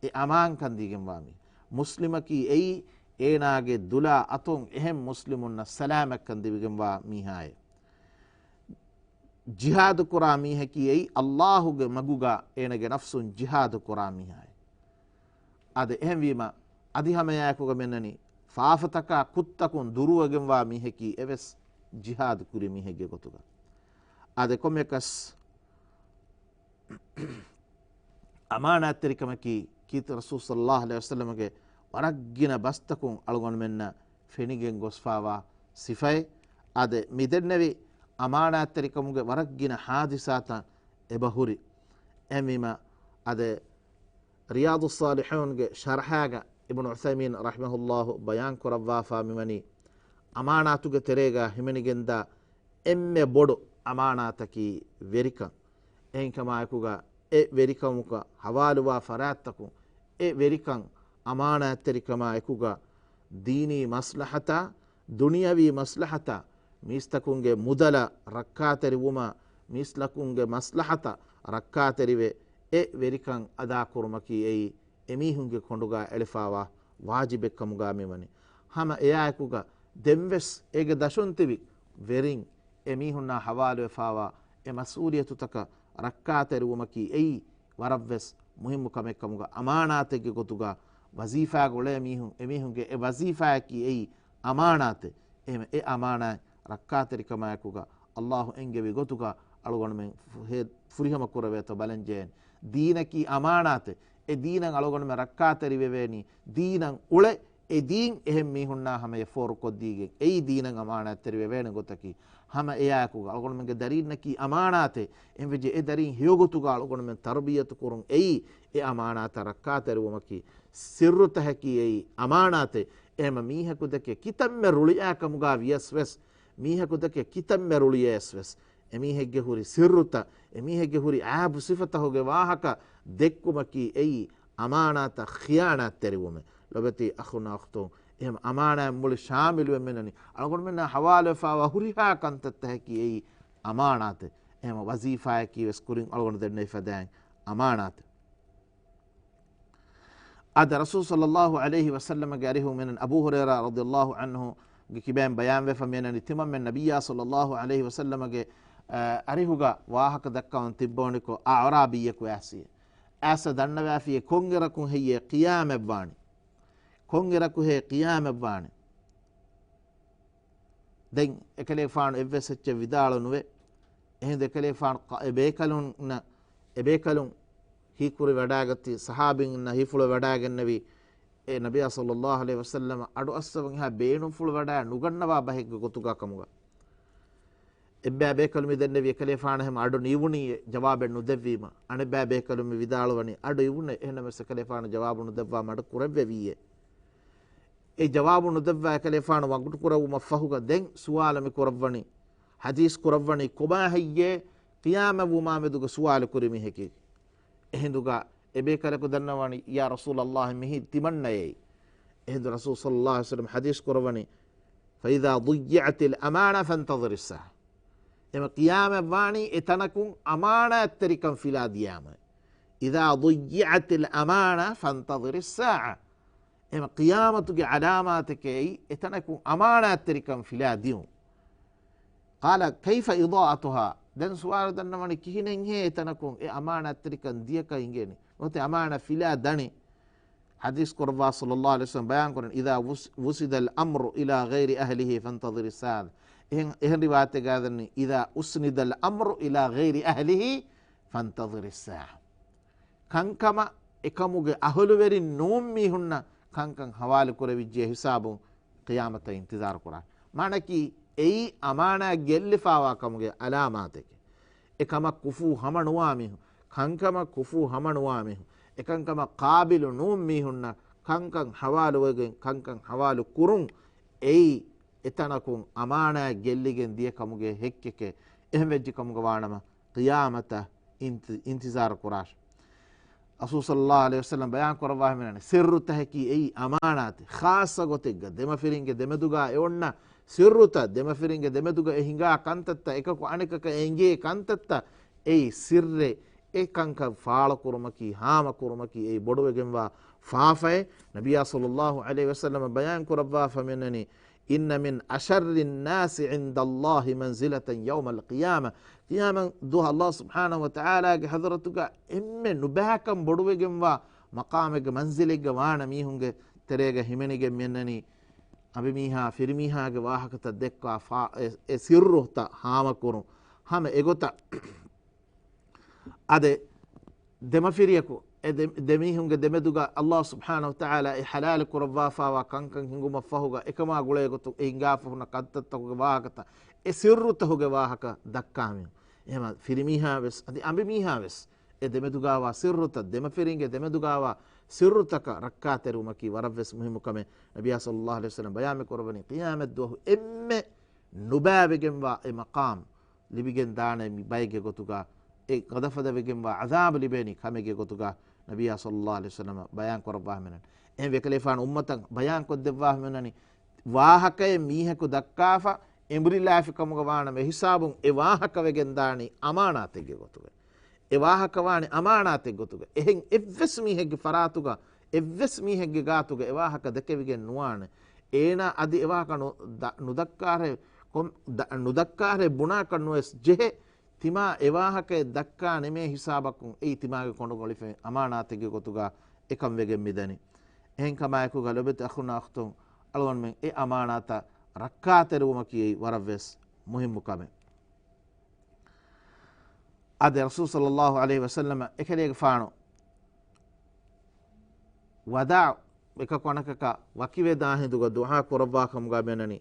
އެ އަމާންކަން ދީގެންވާ މީހާ. މުސްލިމަކީ އެއީ، އޭނާގެ ދުލާ އަތުން އެހެން މުސްލިމުންނަށް ސަލާމަތްކަން ދެވިގެންވާ މީހާއޭ. ޖިހާދު ކުރާ މީހަކީ އެއީ، ﷲ ގެ މަގުގަ އޭނަގެ ނަފްސުން ޖިހާދު ކުރާ މީހާއޭ. އާދެ، އެހެންވީމަ، އަދި ހަމައެއާއެކުގަ މިއޮންނަނީ، ފާފަތަކާ ކުށްތަކުން ދުރުވެގެންވާ މީހަކީ އެވެސް ޖިހާދު ކުރި މީހެއްގެ ގޮތުގަ. އާދެ، ކޮންމެއަކަސް އަމާނާތްތެރިކަމަކީ ކީރިތި ރަސޫލު ޞައްލައްލާހު ޢަލައިހި ވަސައްލަމަގެ ވަރަށްގިނަ ބަސްތަކުން އަޅުގަނޑުމެންނަށް ފެނިގެން ގޮސްފާވާ ސިފައެއް. އާދެ، މިދެންނެވި އަމާނާތްތެރިކަމުގެ ވަރަށްގިނަ ޙާދިސާތައް އެބަހުރި. އެހެންވީމަ، އާދެ، ރިޔާޟުއްޞާލިޙޫންގެ ޝަރަޙާގަ އިބްނު ޢުޘައިމީން ރަޙިމަހުﷲ ބަޔާން ކުރައްވާފާ މިވަނީ، އަމާނާތުގެ ތެރޭގަ ހިމެނިގެންދާ އެންމެ ބޮޑު އަމާނާތަކީ ވެރިކަން. އެހެންކަމާއެކުގަ އެ ވެރިކަމުގަ ޙަވާލުވާ ފަރާތްތަކުން އެ ވެރިކަން އަމާނާތްތެރިކަމާ އެކުގަ ދީނީ މަސްލަހަތާ، ދުނިޔަވީ މަސްލަހަތާ، މީސްތަކުންގެ މުދަލަށް ރައްކާތެރިވުމާ، މީސްތަކުންގެ މަސްލަހަތަށް ރައްކާތެރިވެ، އެ ވެރިކަން އަދާކުރުމަކީ އެއީ އެމީހުންގެ ކޮނޑުގަ އެޅިފާވާ ވާޖިބެއްކަމުގަ މިވަނީ. ހަމަ އެއާއެކުގަ ދެންވެސް އޭގެ ދަށުން ތިބި ވެރިން އެމީހުންނާ ޙަވާލުވެފާވާ އެ މަސްއޫލިއްޔަތުތަކަށް ރައްކާތެރިވުމަކީ އެއީ ވަރަށްވެސް މުހިއްމު ކަމެއްކަމުގަ، އަމާނާތެއްގެ ގޮތުގަ ވަޒީފާގަ އުޅޭ މީހުން، އެމީހުންގެ އެ ވަޒީފާއަކީ އެއީ އަމާނާތެއް. އެހެން އެ އަމާނާތް ރައްކާތެރިކަމާއެކުގަ އައްލާހު އެންގެވި ގޮތުގަ އަޅުގަނޑުމެން ފު-، ހޭ-، ފުރިހަމަ ކުރެވޭތޯ ބަލަންޖެހޭނެ. ދީނަކީ އަމާނާތެއް. އެ ދީނަށް އަޅުގަނޑުމެން ރައްކާތެރިވެވޭނީ. ދީނަށް އުޅެ އެ ދީން އެހެން މީހުންނާ ހަމަޔަށް ފޯރުކޮށްދީގެން އެއީ ދީނަށް އަމާނާތްތެރިވެވޭނެ ގޮތަކީ. ހަމަ އެއާއެކުގަ އަޅުގަނޑުމެންގެ ދަރީންނަކީ އަމާނާތެއް. އެހެންވެއްޖެ އެ ދަރީން ހެޔޮގޮތުގަ އަޅުގަނޑުމެން ތަރުބިޔަތު ކުރުން އެއީ އެ އަމާނާތަށް ރައްކާތެރިވުމަކީ. ސިއްރުތަކަކީ އެއީ އަމާނާތެއް. އެހެންމަ މީހަކުދެކެ ކިތަންމެ ރުޅިއާ ކަމުގަ ވިޔަސް ވެސް، މީހަކުދެކެ ކިތަންމެ ރުޅިއަޔަސް ވެސް، އެމީހެއްގެ ހުރި ސިއްރުތައް، އެމީހެއްގެ ހުރި އައިބު ސިފަތަކުގެ ވާހަކަ ދެއްކުމަކީ އެއީ އަމާނާތަށް ޚިޔާނާތްތެރިވުމެއް. ލޮބެތި އަޚުންނާ އުޚްތުން، އެހެން އަމާނާތް މުޅި ޝާމިލުވެ މިނަނީ. އަޅުގަނޑުމެންނާ ޙަވާލުވެފާވާ ހުރިހާ ކަންތައްތަކަކީ އެއީ އަމާނާތެއް. އެހެން ވަޒީފާއަކީ ވެސް ކުރިން އަޅުގަނޑު ދެންނެވި ފަދައިން އަމާނާތެއް. އާދެ، ރަސޫލު ޞައްލައްލާހު ޢަލައިހި ވަސައްލަމަގެ އަރިހު މިނަން އަބޫ ހުރައިރާ ރަޟިޔައްލާހު ޢަންހުގެ ކިބައިން ބަޔާންވެފަ މިނަނީ ތިމަންމެން ނަބިއްޔާ ޞައްލައްލާހު ޢަލައިހި ވަސައްލަމަގެ، އަ، އަރިހުގަ ވާހަކަ ދައްކަވަން ތިއްބަވަނިކޮށް، އަޢުރާބީއަކު އައިސް، އައިސް ދަންނަވާފިޔޭ ކޮންއިރަކު ހެއްޔޭ ޤިޔާމަތްވާނީ؟ ކޮންއިރަކު ހޭ ޤިޔާމަތްވާނީ؟ ދެން އެކަލޭފާނު އެއްވެސް އެއްޗެއް ވިދާޅު ނުވެ. އެހިނދު އެކަލޭފާނު އެ ބޭކަލުންނަށް، އެ ބޭކަލުން ހީކުރި ވަޑާގަތީ، ޞަޙާބީންނަށް ހީފުޅު ވަޑާގެންނެވީ، އެ ނަބިއްޔާ ޞައްލައްލާހު ޢަލައިހި ވަސައްލަމަ އަޑު އައްސަވަން އެހާ ބޭނުންފުޅު ވަޑާ ނުގަންނަވާ ބަހެއްގެ ގޮތުގަ ކަމުގަ. އެއްބައި ބޭކަލު މި ދެންނެވި އެކަލޭފާނަށް ހަމަ އަޑު ނީވުނީ ޖަވާބެއް ނުދެއްވީމަ. އަނެއްބައި ބޭކަލު މި ވިދާޅުވަނީ އަޑު އިވުނޭ، އެހެންނަމަވެސް އެކަލޭފާނު ޖަވާބު ނުދެއްވާމަ އަޑު ކުރެއްވެވީއޭ. އެ ޖަވާބު ނުދެއްވާ އެކަލޭފާނު ވަގުތު ކުރެއްވުމަށްފަހުގަ ދެން ސުވާލު މި ކުރައްވަނީ، ޙަދީޘް ކުރައްވަނީ ކޮބާ ހެއްޔޭ ޤިޔާމަތްވުމާ މެދުގަ ސުވާލު ކުރި މީހަކީ؟ އެހިނދުގަ އެބޭކަލަކު ދަންނަވަނީ، ޔާ ރަސޫލައްލާހް، މިހި ތިމަންނައޭ. އެހިނދު ރަސޫލު ޞައްލައްލާހު ޢަލައިހި ވަސައްލަމަ ޙަދީޘް ކުރައްވަނީ، فإذا ضيعت الأمانة فانتظر الساعة. އެމަ ޤިޔާމަތް ވާނީ އެތަނަކުން އަމާނާތްތެރިކަން ފިލާ ދިޔާމަ. إذا ضيعت الأمانة فانتظر الساعة. އެމަ ޤިޔާމަތުގެ ޢަލާމާތެކޭ އެތަނަކުން އަމާނާތްތެރިކަން ފިލާ ދިޔުން. قال كيف إضاعتها؟ ދެން ސުވާލު ދަންނަވަނީ ކިހިނެއްހޭ އެތަނަކުން އެ އަމާނާތްތެރިކަން ދިޔަކަށް އިނގޭނީ؟ ނުވަތަ އަމާނާތް ފިލާ ދަނީ؟ ޙަދީޘް ކުރައްވާ ޞައްލައްލާހު ޢަލައިހި ވަސައްލަމަ ބަޔާން ކުރަނީ، إذا وس-، وسد الأمر إلى غير أهله فانتظر الساعة. އެހެން، އެހެން ރިވާޔަތެއްގަ ދަނީ، إذا أسند الأمر إلى غير أهله فانتظر الساعة. ކަންކަމަށް އެކަމުގެ އަހުލުވެރިން ނޫން މީހުންނަށް ކަންކަން ޙަވާލު ކުރެވިއްޖެ ހިސާބުން ޤިޔާމަތަށް އިންތިޒާރު ކުރާނެ. މާނައަކީ އެއީ އަމާނާތް ގެއްލިފާވާ ކަމުގެ ޢަލާމާތެކޭ. އެކަމަށް ކުފޫ ހަމަނުވާ މީހުން، ކަންކަމަށް ކުފޫ ހަމަނުވާ މީހުން، އެކަންކަމަށް ޤާބިލު ނޫން މީހުންނަށް ކަންކަން ޙަވާލުވެގެން، ކަންކަން ޙަވާލު ކުރުން އެއީ އެތަނަކުން އަމާނާތް ގެއްލިގެން ދިޔަ ކަމުގެ ހެއްކެކޭ. އެހެން ވެއްޖެ ކަމުގަ ވާނަމަ، ޤިޔާމަތަށް އިންތި-، އިންތިޒާރު ކުރާށޭ. ރަސޫލު ޞައްލައްލާހު ޢަލައިހި ވަސައްލަމަ ބަޔާން ކުރައްވާ ހިމެނޭ، ސިއްރުތަކަކީ އެއީ އަމާނާތެއް. ޚާއްޞަ ގޮތެއްގަ ދެމަފިރިންގެ ދެމެދުގަ އެ އޮންނަ ސިއްރުތައް، ދެމަފިރިންގެ ދެމެދުގަ އެ ހިނގާ ކަންތައްތައް، އެކަކު އަނެކަކަށް އެނގޭ ކަންތައްތައް، އެއީ ސިއްރެއް. އެ ކަންކަން ފާޅުކުރުމަކީ، ހާމަކުރުމަކީ އެއީ ބޮޑުވެގެންވާ ފާފައެއް. ނަބިއްޔާ ޞައްލައްލާހު ޢަލައިހި ވަސައްލަމަ ބަޔާން ކުރައްވާފަ މިނަނީ، إن من أشر الناس عند الله منزلة يوم القيامة. ޤިޔާމަތް ދުވަހު ﷲ ސުބްޙާނަހޫ ވަތަޢާލާގެ ޙަޟްރަތުގަ އެންމެ ނުބައިކަން ބޮޑުވެގެންވާ މަޤާމެއްގެ މަންޒިލެއްގަ ވާނަ މީހުންގެ ތެރޭގަ ހިމެނިގެން މިއަންނަނީ، އަނބިމީހާ ފިރިމީހާގެ ވާހަކަތައް ދެއްކާ ފާ-، އެ، އެ ސިއްރުތައް ހާމަކުރުން. ހަމަ އެގޮތަށް އަދެ ދެމަފިރިޔަކު އެ ދެ-، ދެމީހުންގެ ދެމެދުގަ ﷲ ސުބްޙާނަހު ވަތަޢާލާ އެ ޙަލާލު ކުރައްވާފާވާ ކަންކަން ހިނގުމަށްފަހުގަ އެކަމާ ގުޅޭގޮތުން އެ ހިނގާފަ ހުންނަ ކަންތައްތަކުގެ ވާހަކަތައް އެ ސިއްރުތަކުގެ ވާހަކަ ދައްކާމި. އެހެމަ ފިރިމީހާ ވެސް އަދި އަނބިމީހާ ވެސް އެ ދެމެދުގާވާ ސިއްރުތައް، ދެމަފިރިންގެ ދެމެދުގާވާ ސިއްރުތަކަށް ރައްކާތެރިވުމަކީ ވަރަށްވެސް މުހިއްމު ކަމެއް. ނަބިއްޔާ ޞައްލައްލާހު ޢަލައިހި ވަސައްލަމަ ބަޔާން ކުރައްވަނީ ޤިޔާމަތްދުވަހު އެންމެ ނުބައިވެގެންވާ އެ މަޤާމް ލިބިގެން ދާނެ މި ބައެއްގެ ގޮތުގަ، އެ ގަދަފަދަވެގެންވާ ޢަޛާބު ލިބޭނީ ކަމެއްގެ ގޮތުގަ ނަބިއްޔާ ޞައްލައްލާހު ޢަލައިހި ވަސައްލަމަ ބަޔާން ކުރައްވާ ހަމައިން. އެހެން އެކަލޭފާނު އުއްމަތަށް ބަޔާން ކޮށްދެއްވާ ހަމައިން ވާހަކައެއް މީހަކު ދައްކާފަ އެނބުރިލާފި ކަމުގަ ވާނަމަ އެ ހިސާބުން އެ ވާހަކަ ވެގެން ދާނީ އަމާނާތެއްގެ ގޮތުގަ. އެ ވާހަކަ ވާނެ އަމާނާތެއް ގޮތުގަ. އެހެން އެއްވެސް މީހެއްގެ ފަރާތުގަ، އެއްވެސް މީހެއްގެ ގާތުގަ އެ ވާހަކަ ދެކެވިގެން ނުވާނެ. އޭނާ އަދި އެ ވާހަކަ ނު-، ދަ-، ނުދައްކާހެ-، ކޮން-، ދަ-، ނުދައްކާހެއް ބުނާކަށް ނުވެސް ޖެހޭ. ތިމާ އެ ވާހަކައެއް ދައްކާ ނެމޭ ހިސާބަކުން އެއީ ތިމާގެ ކޮނޑުގަ އޮޅިފައި އަމާނާތެއްގެ ގޮތުގަ އެކަން ވެގެން މިދަނީ. އެހެންކަމާއެކުގަ ލޮބުވެތި އަޚުންނާ އުޚްތުން، އަޅުގަނޑުމެން އެ އަމާނާތަށް ރައްކާތެރިވުމަކީ އެއީ ވަރަށްވެސް މުހިއްމު ކަމެއް. އާދެ، ރަސޫލު ޞައްލައްލާހު ޢަލައިހި ވަސައްލަމަ އެކަލޭގެފާނު ވަދާޢު އެކަކު އަނެކަކަށް ވަކިވެދާ ހިނދުގަ ދުޢާ ކުރައްވާ ކަމުގަ މިއޮންނަނީ.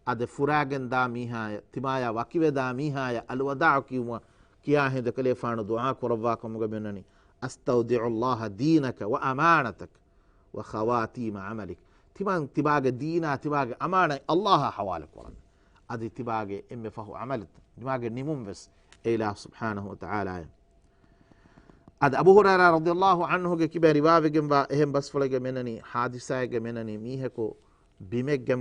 އާދެ، ފުރާގެން ދާ މީހާޔަށް، ތިމާޔާ ވަކިވެދާ މީހާޔަށް އަލްވަދާޢު ކިޔުމަށް ކިޔާ ހިނދު އެކަލޭފާނު ދުޢާ ކުރައްވާ ކަމުގަ މިއޮންނަނީ. أستودع الله دينك وأمانتك وخواتيم عملك. ތިމަން ތިބާގެ ދީނާ، ތިބާގެ އަމާނަތް ﷲ އާ ޙަވާލު ކުރަން. އަދި ތިބާގެ އެންމެ ފަހު ޢަމަލުތައް، ތިބާގެ ނިމުން ވެސް އެ އިލާހު ސުބްޙާނަހު ވަތަޢާލާއަށް. އަދި އަބޫ ހުރައިރާ ރަޟިޔަﷲ ޢަންހުގެ ކިބައިން ރިވާވެގެންވާ އެހެން ބަސްފުޅެއްގަ މިއޮންނަނީ، ޙާދިސާއެއްގަ މިއޮންނަނީ، މީހަކު ބިމެއްގެ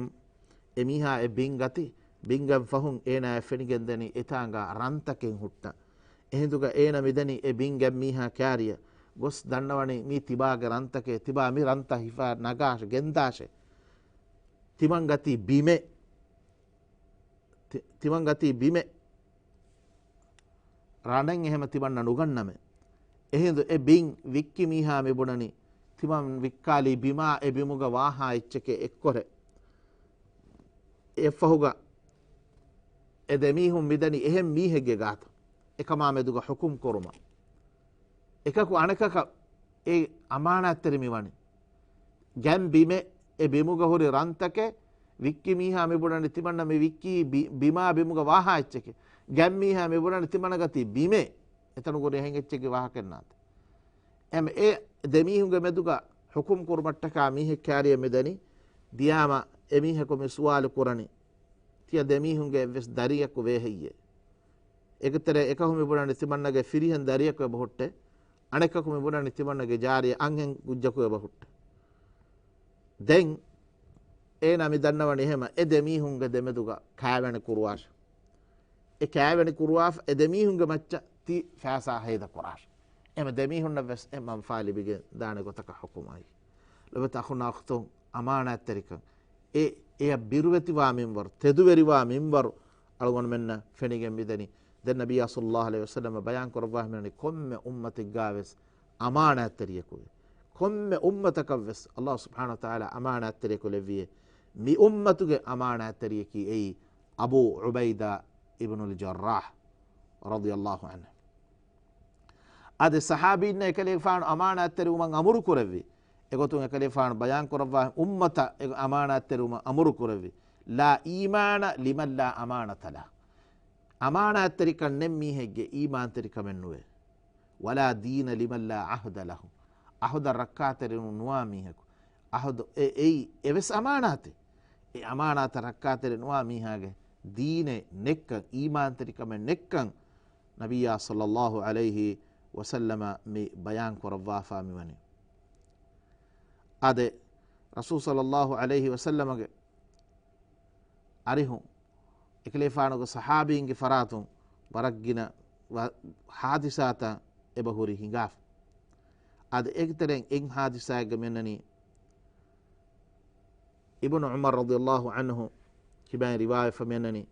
އެމީހާ އެ ބިން ގަތި، ބިންގެން ފަހުން އޭނާއަށް ފެނިގެންދަނީ އެތާނގަ ރަންތަކެއް ހުއްޓަ. އެހިނދުގަ އޭނަ މިދަނީ އެ ބިންގެން މީހާ ކާރިޔަށް ގޮސް ދަންނަވަނީ މީ ތިބާގެ ރަންތަކޭ، ތިބާ މި ރަންތައް ހިފާ ނަގާށޭ، ގެންދާށޭ. ތިމަން ގަތީ ބިމެއް، ތި-، ތިމަން ގަތީ ބިމެއް ރަނެއް އެހެމަ ތިމަންނަ ނުގަންނަމޭ. އެހިނދު އެ ބިން ވިއްކި މީހާ މިބުނަނީ، ތިމަން ވިއްކާލީ ބިމާ އެ ބިމުގަ ވާހާ އެއްޗެކޭ އެއްކޮށޭ. އެއަށްފަހުގަ އެ ދެމީހުން މިދަނީ އެހެން މީހެއްގެ ގާތަށް އެކަމާ މެދުގަ ޙުކުމް ކުރުމަށް. އެކަކު އަނެކަކަށް އެ އަމާނާތްތެރި މިވަނީ. ގެން ބިމެއް، އެ ބިމުގަ ހުރި ރަންތަކެއް، ވިއްކި މީހާ މިބުނަނީ ތިމަންނަ މި ވިއްކީ ބި-، ބިމާ ބިމުގަ ވާހާ އެއްޗެކޭ. ގެން މީހާ މިބުނަނީ ތިމަންނަ ގަތީ ބިމޭ. އެތަނުގަ ހުރި އެހެން އެއްޗެއްގެ ވާހަކައެއް ނާތެ. އެމަ އެ ދެމީހުންގެ މެދުގަ ޙުކުމް ކުރުމަށްޓަކާ މީހެއް ކާރިޔަށް މިދަނީ. ދިޔާމަ އެމީހަކު މި ސުވާލު ކުރަނީ، ތިޔަ ދެމީހުންގެ އެއްވެސް ދަރިޔަކު ވޭ ހެއްޔޭ؟ އޭގެ ތެރޭ އެކަކު މިބުނަނީ ތިމަންނަގެ ފިރިހެން ދަރިޔަކު އެބަހުއްޓޭ. އަނެކަކު މިބުނަނީ ތިމަންނަގެ ޖާރިޔަ އަންހެން ކުއްޖަކު އެބަހުއްޓޭ. ދެން އޭނާ މި ދަންނަވަނީ އެހެމަ އެ ދެމީހުންގެ ދެމެދުގަ ކާވެނި ކުރުވާށޭ. އެ ކާވެނި ކުރުވާފަ އެ ދެމީހުންގެ މައްޗަށް ތި ފައިސާ ހޭދަ ކުރާށޭ. އެމަ ދެމީހުންނަށް ވެސް އެ މަންފާ ލިބިގެން ދާނެ ގޮތަކަށް ޙުކުމާއި. ލޮބުވެތި އަޚުންނާ އުޚްތުން، އަމާނާތްތެރިކަން އެ، އެއަށް ބިރުވެތިވާ މިންވަރު، ތެދުވެރިވާ މިންވަރު އަޅުގަނޑުމެންނަށް ފެނިގެން މިދަނީ. ދެން ނަބިއްޔާ ޞައްލައްލާހު ޢަލައިހި ވަސައްލަމަ ބަޔާން ކުރައްވާ ހަމައިން ކޮންމެ އުއްމަތެއްގާވެސް އަމާނާތްތެރިޔަކުވޭ. ކޮންމެ އުއްމަތަކަށްވެސް ﷲ ސުބްޙާނަހު ވަތަޢާލާ އަމާނާތްތެރިޔަކު ލެއްވިއޭ. މި އުއްމަތުގެ އަމާނާތްތެރިޔަކީ އެއީ އަބޫ ޢުބައިދާ އިބްނުލް ޖައްރާޙް ރަޟިޔަﷲ ޢަންހު. އަދި ޞަޙާބީންނަށް އެކަލޭގެފާނު އަމާނާތްތެރިވުމަށް އަމުރު ކުރެއްވި. އެގޮތުން އެކަލޭގެފާނު ބަޔާން ކުރައްވާ އުއްމަތަށް އެ އަމާނާތްތެރިވުމަށް އަމުރު ކުރެއްވި. لا إيمان لمن لا أمانة له. އަމާނާތްތެރިކަން ނެތް މީހެއްގެ އީމާންތެރިކަމެއް ނުވޭ. ولا دين لمن لا عهد له. އަހުދަށް ރައްކާތެރި ނުވާ މީހަކު. އަހުދު އެ-، އެއީ އެވެސް އަމާނާތެއް. އެ އަމާނާތަށް ރައްކާތެރި ނުވާ މީހާގެ ދީނެއް ނެއްކަން، އީމާންތެރިކަމެއް ނެއްކަން، ނަބިއްޔާ ޞައްލައްލާހު ޢަލައިހި ވަސައްލަމަ މި ބަޔާން ކުރައްވާފާ މިވަނީ. އާދެ، ރަސޫލު ޞައްލައްލާހު ޢަލައިހި ވަސައްލަމަގެ އަރިހުން އެކަލޭފާނުގެ ޞަޙާބީންގެ ފަރާތުން ވަރަށް ގިނަ ވަ-، ޙާދިސާތައް އެބަހުރި ހިނގާފަ. އަދި އޭގެ ތެރެއިން އެއް ޙާދިސާއެއްގަ މިއަންނަނީ، އިބްނު ޢުމަރު ރަޟިޔަﷲ ޢަންހު ކިބައިން ރިވާވެފަ މިއަންނަނީ،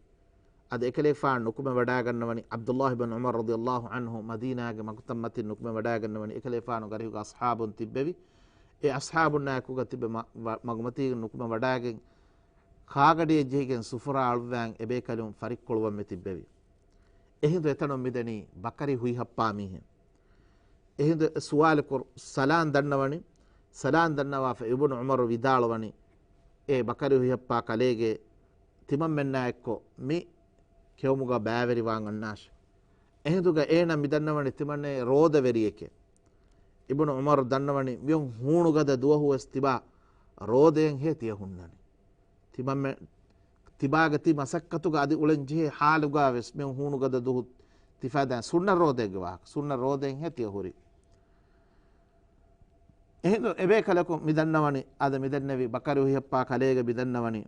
އަދި އެކަލޭފާނު ނުކުމެ ވަޑާގަންނަވަނީ، ޢަބްދުﷲ ބިން ޢުމަރު ރަޟިޔަﷲ ޢަންހު މަދީނާގެ މަގުތައް މަތިން ނުކުމެ ވަޑާގަންނަވަނީ، އެކަލޭފާނުގެ އަރިހުގަ އަޞްޙާބުން ތިއްބެވި. އެ އަޞްޙާބުންނާއެކުގަ ތިބެ މަ-، ވަ-، މަގުމަތީގަ ނުކުމެ ވަޑާގެން، ކާގަޑިއެއް ޖެހިގެން ސުފުރާ އަޅުއްވާން އެބޭކަލުން ފަރިއްކޮޅުވަން މި ތިއްބެވި. އެހިނދު އެތަނުން މިދެނީ ބަކަރި ހުއިހައްޕާ މީހެއް. އެހިނދު އެ ސުވާލު ކުރު ސަލާން ދަންނަވަނީ. ސަލާން ދަންނަވާފަ އިބުނު ޢުމަރު ވިދާޅުވަނީ، އޭ ބަކަރި ހުއިހައްޕާ ކަލޭގެ ތިމަންމެންނާ އެއްކޮށް މި ކެއުމުގަ ބައިވެރިވާން އަންނާށެ. އެހިނދުގަ އޭނަ މިދަންނަވަނީ ތިމަންނައެއް ރޯދަވެރިއެކޭ. އިބުނު ޢުމަރު ދަންނަވަނީ މިއޮން ހޫނުގަދަ ދުވަހުވެސް ތިބާ ރޯދައެއްހޭ ތިޔަ ހުންނަނީ. ތިމަންމެ-، ތިބާގެ ތި މަސައްކަތުގަ އަދި އުޅެން ޖެހޭ ހާލުގަވެސް މިއޮން ހޫނުގަދަ ދުވަހު ތި ފަދައިން ސުންނަ ރޯދައެއްގެ ވާހަކަ. ސުންނަ ރޯދައެއްހޭ ތިޔަ ހުރީ. އެހިނދު އެބޭކަލަކު މިދަންނަވަނީ، އަދަ މިދެންނެވި ބަކަރި ހުއިހައްޕާ ކަލޭގެ މިދަންނަވަނީ،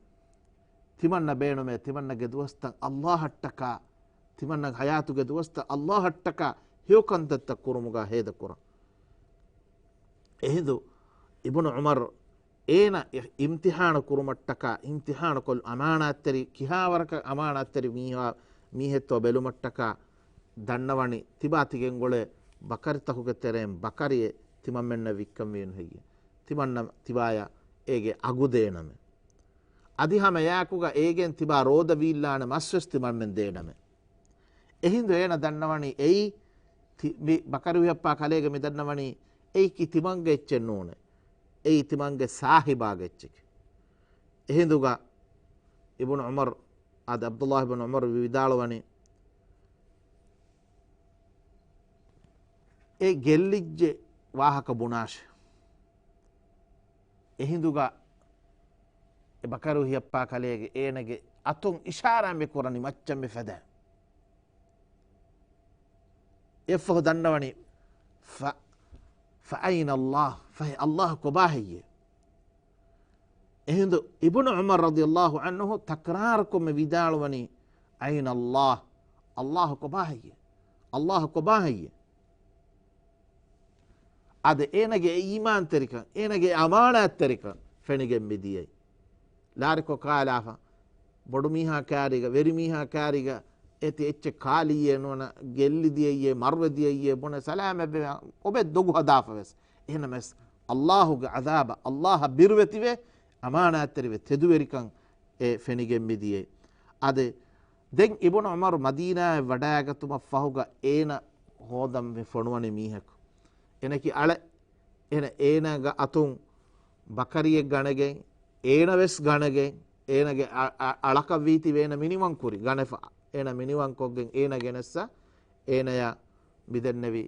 ތިމަންނަ ބޭނުމޭ، ތިމަންނަގެ ދުވަސްތައް ﷲ އަށްޓަކާ، ތިމަންނަގެ ޙަޔާތުގެ ދުވަސްތައް ﷲ އަށްޓަކާ ހެޔޮ ކަންތައްތައް ކުރުމުގަ ހޭދަކުރަން. އެހިނދު އިބުނު ޢުމަރު އޭނަ އި-، އިމްތިޙާނު ކުރުމަށްޓަކާ، އިމްތިޙާނު ކޮށް އަމާނާތްތެރި، ކިހާވަރަކަށް އަމާނާތްތެރި މީހާ، މީހެއްތޯ ބެލުމަށްޓަކާ ދަންނަވަނީ، ތިބާ ތިގެންގުޅޭ ބަކަރިތަކުގެ ތެރެއިން ބަކަރިއެއް ތިމަންމެންނަށް ވިއްކަން ވީނު ހެއްޔޭ؟ ތިމަންނަ ތިބާޔަށް އޭގެ އަގު ދޭނަމޭ. އަދި ހަމަ އެއާއެކުގަ އޭގެން ތިބާ ރޯދަ ވީއްލާނެ މަސްވެސް ތިމަންމެން ދޭނަމޭ. އެހިނދު އޭނަ ދަންނަވަނީ އެއީ ތި-، މި ބަކަރި ހުއިހައްޕާ ކަލޭގެ މި ދަންނަވަނީ އެއީކީ ތިމަންގެ އެއްޗެއް ނޫނޭ. އެއީ ތިމަންގެ ސާހިބާގެ އެއްޗެކޭ. އެހިނދުގަ އިބުނު ޢުމަރު، އާދެ، ޢަބްދުﷲ އިބްނު ޢުމަރު ވިދާޅުވަނީ، އެ ގެއްލިއްޖެ ވާހަކަ ބުނާށޭ. އެހިނދުގަ އެ ބަކަރި ހުއިހައްޕާ ކަލޭގެ އޭނަގެ އަތުން އިޝާރާތް މި ކުރަނީ މައްޗަށް މި ފަދަ. އެއަށްފަހު ދަންނަވަނީ، ފަ-، ފައައިނަ ﷲ، ފަހެ ﷲ ކޮބާ ހެއްޔޭ؟ އެހިނދު އިބުނު ޢުމަރު ރަޟިޔަﷲ ޢަންހު ތަކްރާރުކޮށް މި ވިދާޅުވަނީ، އައިނަ ﷲ، ﷲ ކޮބާ ހެއްޔޭ؟ ﷲ ކޮބާ ހެއްޔޭ؟ އާދެ، އޭނަގެ އެ އީމާންތެރިކަން، އޭނަގެ އެ އަމާނާތްތެރިކަން ފެނިގެން މިދިޔައީ. ލާރިކޮށް ކާލާފަ، ބޮޑު މީހާ ކާރީގަ، ވެރި މީހާ ކާރީގަ އޭތި އެއްޗެއް ކާލިއްޔޭ ނުވަނަ، ގެއްލި ދިޔައްޔޭ، މަރުވެ ދިޔައްޔޭ ބުނެ ސަލާމަތްވެ އޮބެ ދޮގު ހަދާފަ ވެސް. އެހެނަމަސް ﷲ ގެ ޢަޛާބަށް، ﷲ އަށް ބިރުވެތިވެ، އަމާނާތްތެރިވެ، ތެދުވެރިކަން އެ ފެނިގެން މިދިޔައީ. އާދެ، ދެން އިބުނު ޢުމަރު މަދީނާއަށް ވަޑައިގަތުމަށް ފަހުގަ އޭނަ ހޯދަން މި ފޮނުވަނީ މީހަކު. އޭނަކީ އަޅެ-، އޭނަ، އޭނަގެ އަތުން ބަކަރިއެއް ގަނެގެން، އޭނަ ވެސް ގަނެގެން، އޭނަގެ އަ-، އަ-، އަޅަކަށް ވީތީވެ އޭނަ މިނިވަން ކުރި ގަނެފަ. އޭނަ މިނިވަން ކޮށްގެން އޭނަ ގެނެއްސަ، އޭނަޔަށް މިދެންނެވި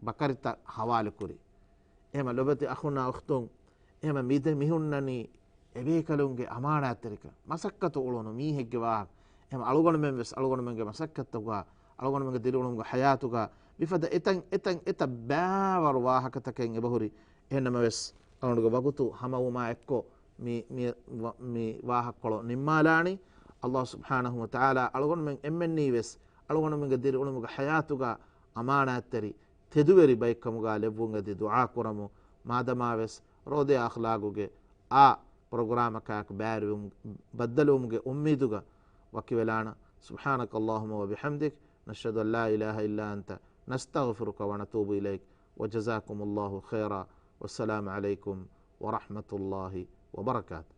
ބަކަރިތައް ޙަވާލު ކުރި. އެހެމަ ލޮބެތި އަޚުންނާ އުޚްތުން، އެހެމަ މިދެ މިހުންނަނީ އެބޭކަލުންގެ އަމާނާތްތެރިކަން، މަސައްކަތު އުޅުނު މީހެއްގެ ވާހަކަ. އެހެމަ އަޅުގަނޑުމެން ވެސް އަޅުގަނޑުމެންގެ މަސައްކަތްތަކުގަ، އަޅުގަނޑުމެންގެ ދިރިއުޅުމުގެ ޙަޔާތުގަ މިފަދަ އެތަން، އެތަން، އެތައް ބައިވަރު ވާހަކަތަކެއް އެބަހުރި. އެހެންނަމަވެސް، އަޅުގަނޑުގެ ވަގުތު ހަމަވުމާ އެއްކޮށް މި، މި، ވަ-، މި ވާހަކަކޮޅު ނިންމާލާނީ. ﷲ ސުބްޙާނަހޫ ވަތަޢާލާ އަޅުގަނޑުމެން އެންމެންނީ ވެސް އަޅުގަނޑުމެންގެ ދިރިއުޅުމުގެ ޙަޔާތުގަ އަމާނާތްތެރި، ތެދުވެރި ބައެއްކަމުގަ ލެއްވުން އެދި ދުޢާ ކުރަމު. މާދަމާވެސް ރޯދަ އަޚްލާގުގެ އާ ޕްރޮގްރާމަކާއެކު ބައިވެރިވުމު-، ބައްދަލުވުމުގެ އުއްމީދުގަ ވަކިވެލާނަން. سبحانك اللهم وبحمدك، نشهد أن لا إله إلا أنت، نستغفرك ونتوب إليك، وجزاكم الله خيرا، والسلام عليكم ورحمة الله وبركاته.